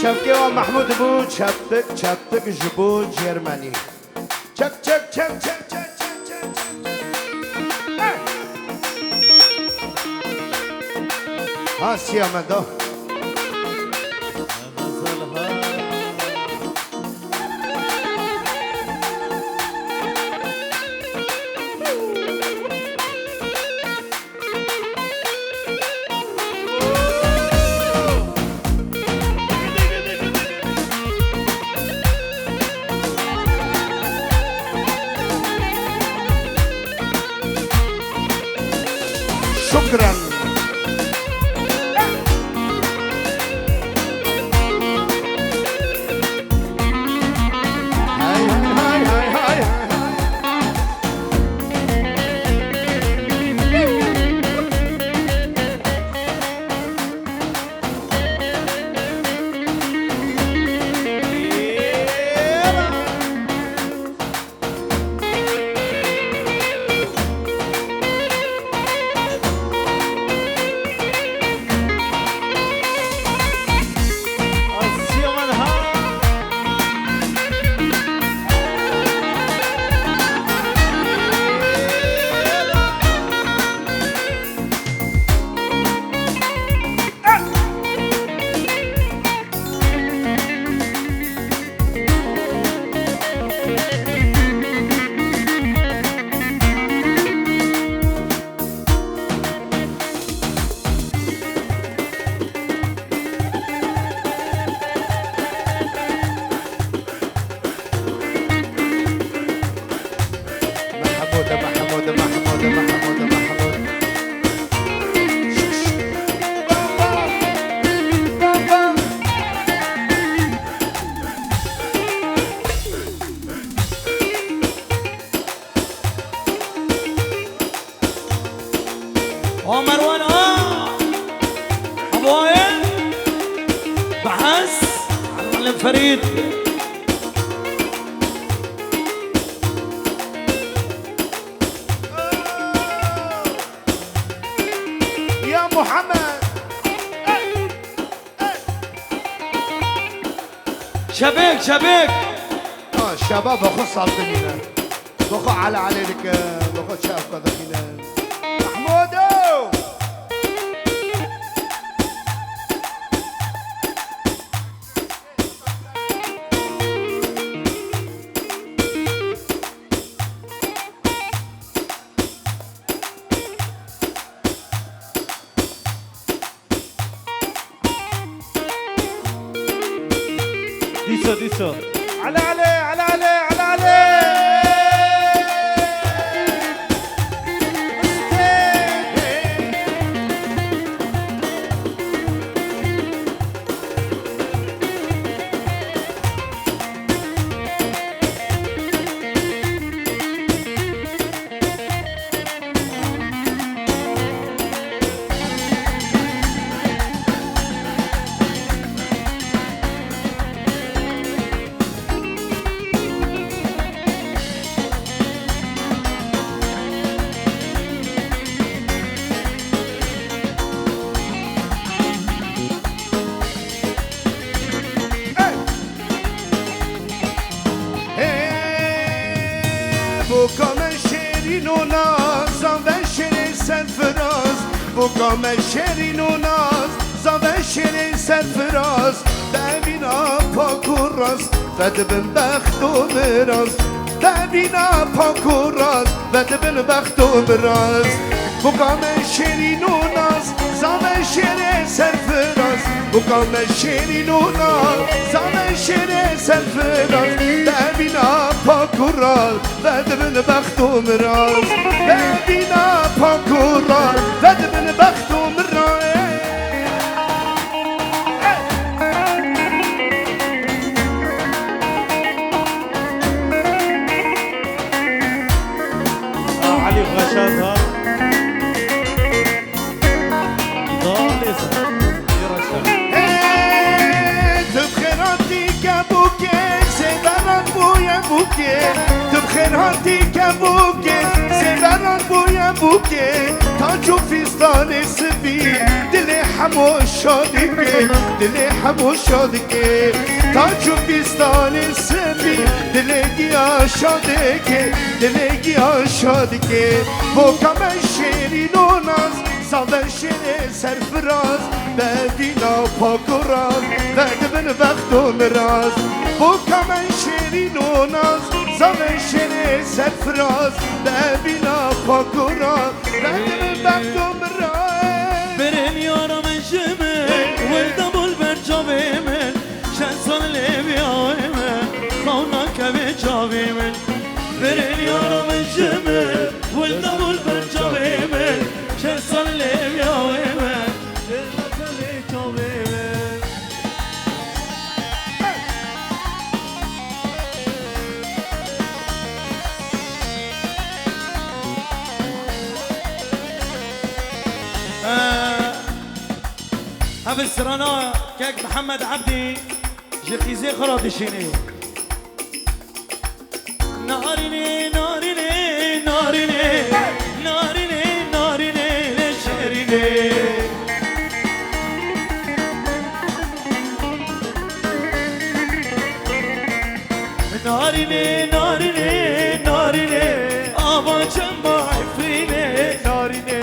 Çepkê wa Mahmud bû, çeptik, çeptik ji bo Cermanî. Çek, çek, çek, çek. Ha, siya me da. شكرا. هاي، هاي، هاي، هاي، هاي. محمود، محمود، محمود، محمود، محمود. Omer wan a. Havoye. Bahs. Al Muallim Ferid. Ya Muhammed. Şebek, şebek. Ha, şeba bi xwe saltinî ne. Bi xwe ele ele dike, bi xwe çavka dixîne. Mahmudo! Dîsa, dîsa. Ala alê, ala alê, ala alê. Ka me şêrîn û naz, zave şêrê serfiraz, devîna pak û rast, vedibin bext û miraz. Devîna pak û rast, vedibin bext û miraz. Boka me şêrîn û naz, zave şêrê serfiraz. Boka me şêrîn û naz, zave şêrê serfiraz. Devîna pak û rast, vedibin bext û miraz. Devîna pak û rast, vedibin bext û miraz. Elî Reşad ha. Dalê ser. Elî Reşad. Hey, tu bi xêr hatî kebûkê, sêveran bûye bûkê. Tu bi xêr hatî kebûkê, sêveran bûye bûkê. Taç û fîstanê sivî, dilê hemû şadikê, dilê hemû şadikê. Taç û fîstanê sivî, dilê giya şadikê, dilê giya şadikê. Boka me şêrîn û naz, zave şêrê serfiraz, devîna pak û rast, vedibin bext û miraz. Boka me şêrîn û naz, zave şêrê serfiraz, devîna pak û rast, vedibin bext û miraz. Berên yara min ji min, wilda bû li ber çavê min, çend sal lê bîya wê min, xew nakeve çavê min. Berên yara min ji min, wilda bû li ber çavê min, çend sal lê bîya wê min, çend sal lê çavê min. Ev strana kek Mihemed Ebdî ji qîzê xwe re dişînê. Narînê, narînê, narînê, narînê, narînê, lê şêrînê. Narînê, narînê, narînê, ava çemba Efrînê, narînê.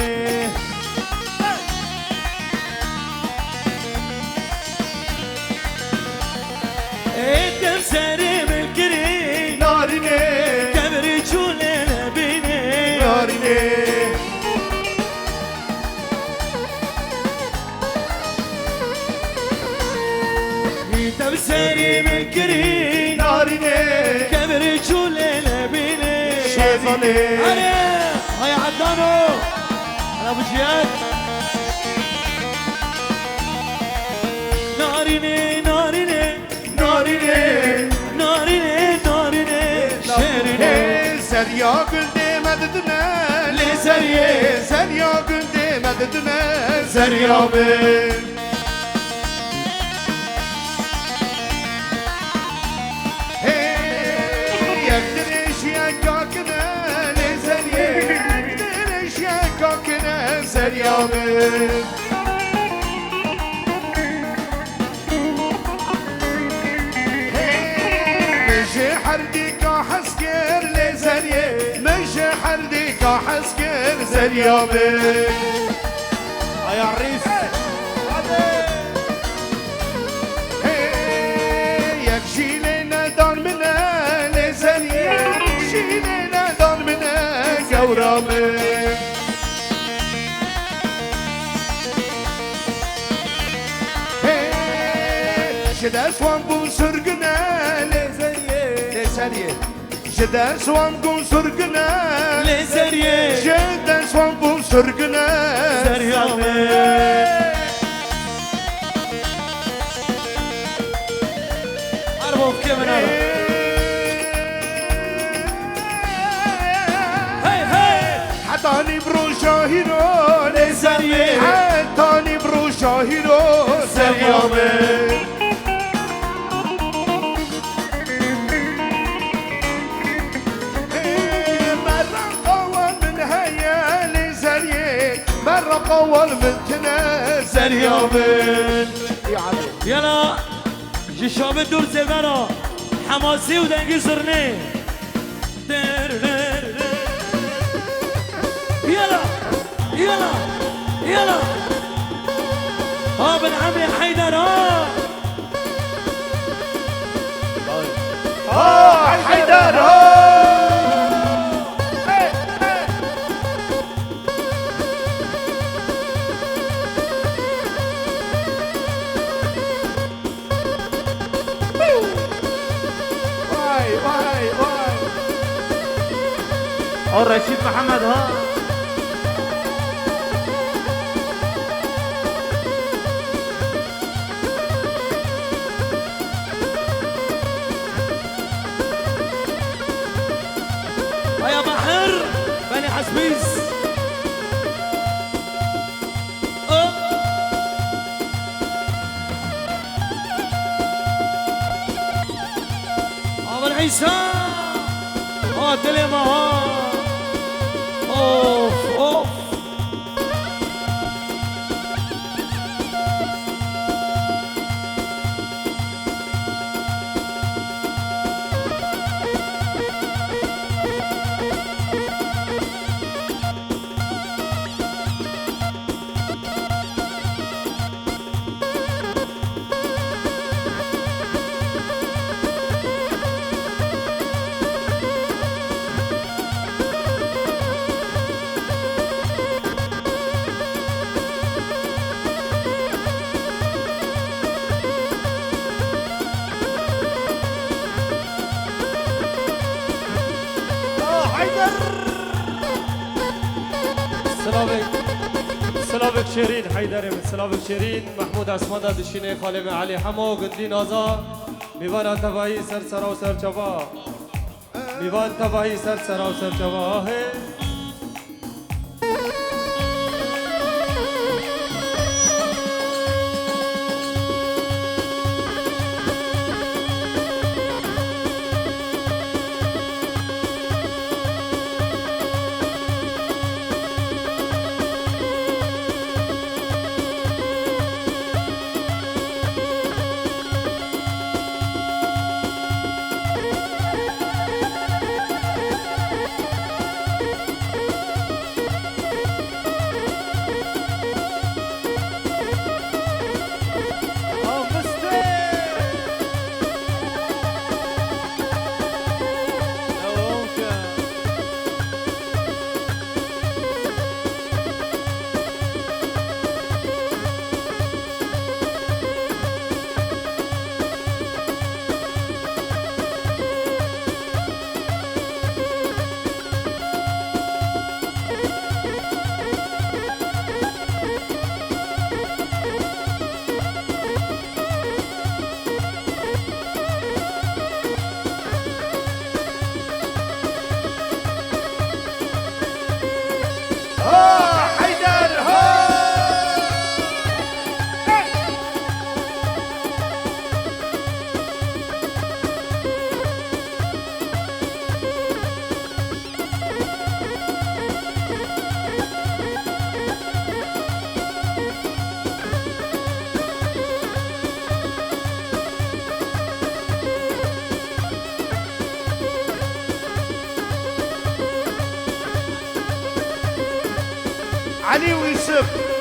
Ê dem serê min kirî, narînê, kevirî çûlê nebînê, narînê. Îtem serî min kirî, narînê, kevirî çûlê nebînê. Şêvanê. Erê, hay Edano. Hala bu ciğer. Narînê, narînê. Narînê, narînê, narînê, şêrînê. Hey, zerya gul dê me didine, lê zeriyê, zerya gul dê me didine, zerya min. Hey, yek dirêjiyek kakine, lê zeriyê, dirêjiyek kakine, zerya min. Hey, min ji herdîka hez kir lê zeriyê, min ji herdîka hez kir zeriya min. Aya rîs. Hey, yek jî lê nedan min e lê zeriyê, jî lê nedan min e gewra min. Hey, ji dest wan bû sirgine lê zeriyê, lê zeriyê. Ji dest wan bû sirgine lê zeriyê. Ji dest wan bû sirgine zeriya min. Her bokê min e. Hey, hey! Heta nîv roja hîro lê zeriyê. Heta nîv roja hîro zeriya min. Hey, meraqa wan min heye lê zeriyê. Meraqa wan min tine zeriya min. Yala, ji şabê dûr zêvera, hemasî û dengî zirnê. Yala, yala, Yala. Ha bin Emrê Heyder ha. Ha Heyder ha. Vay, vay, vay. O Reşîd Mihemed ha. Aya Bahir, Benî Hesbîz. Aman Îsa. Ha dilê me ha. Of, of. Silavek, silavek şêrîn, Heyderê min, silavek şêrîn, Mehmûd Esman da dişînê, xalê min Elî Hemo, gundî Naza, mîvana tevayî ser sera û ser çava. Mîvan tevahî ser sera û ser çava ahê. Elî û Yusuf.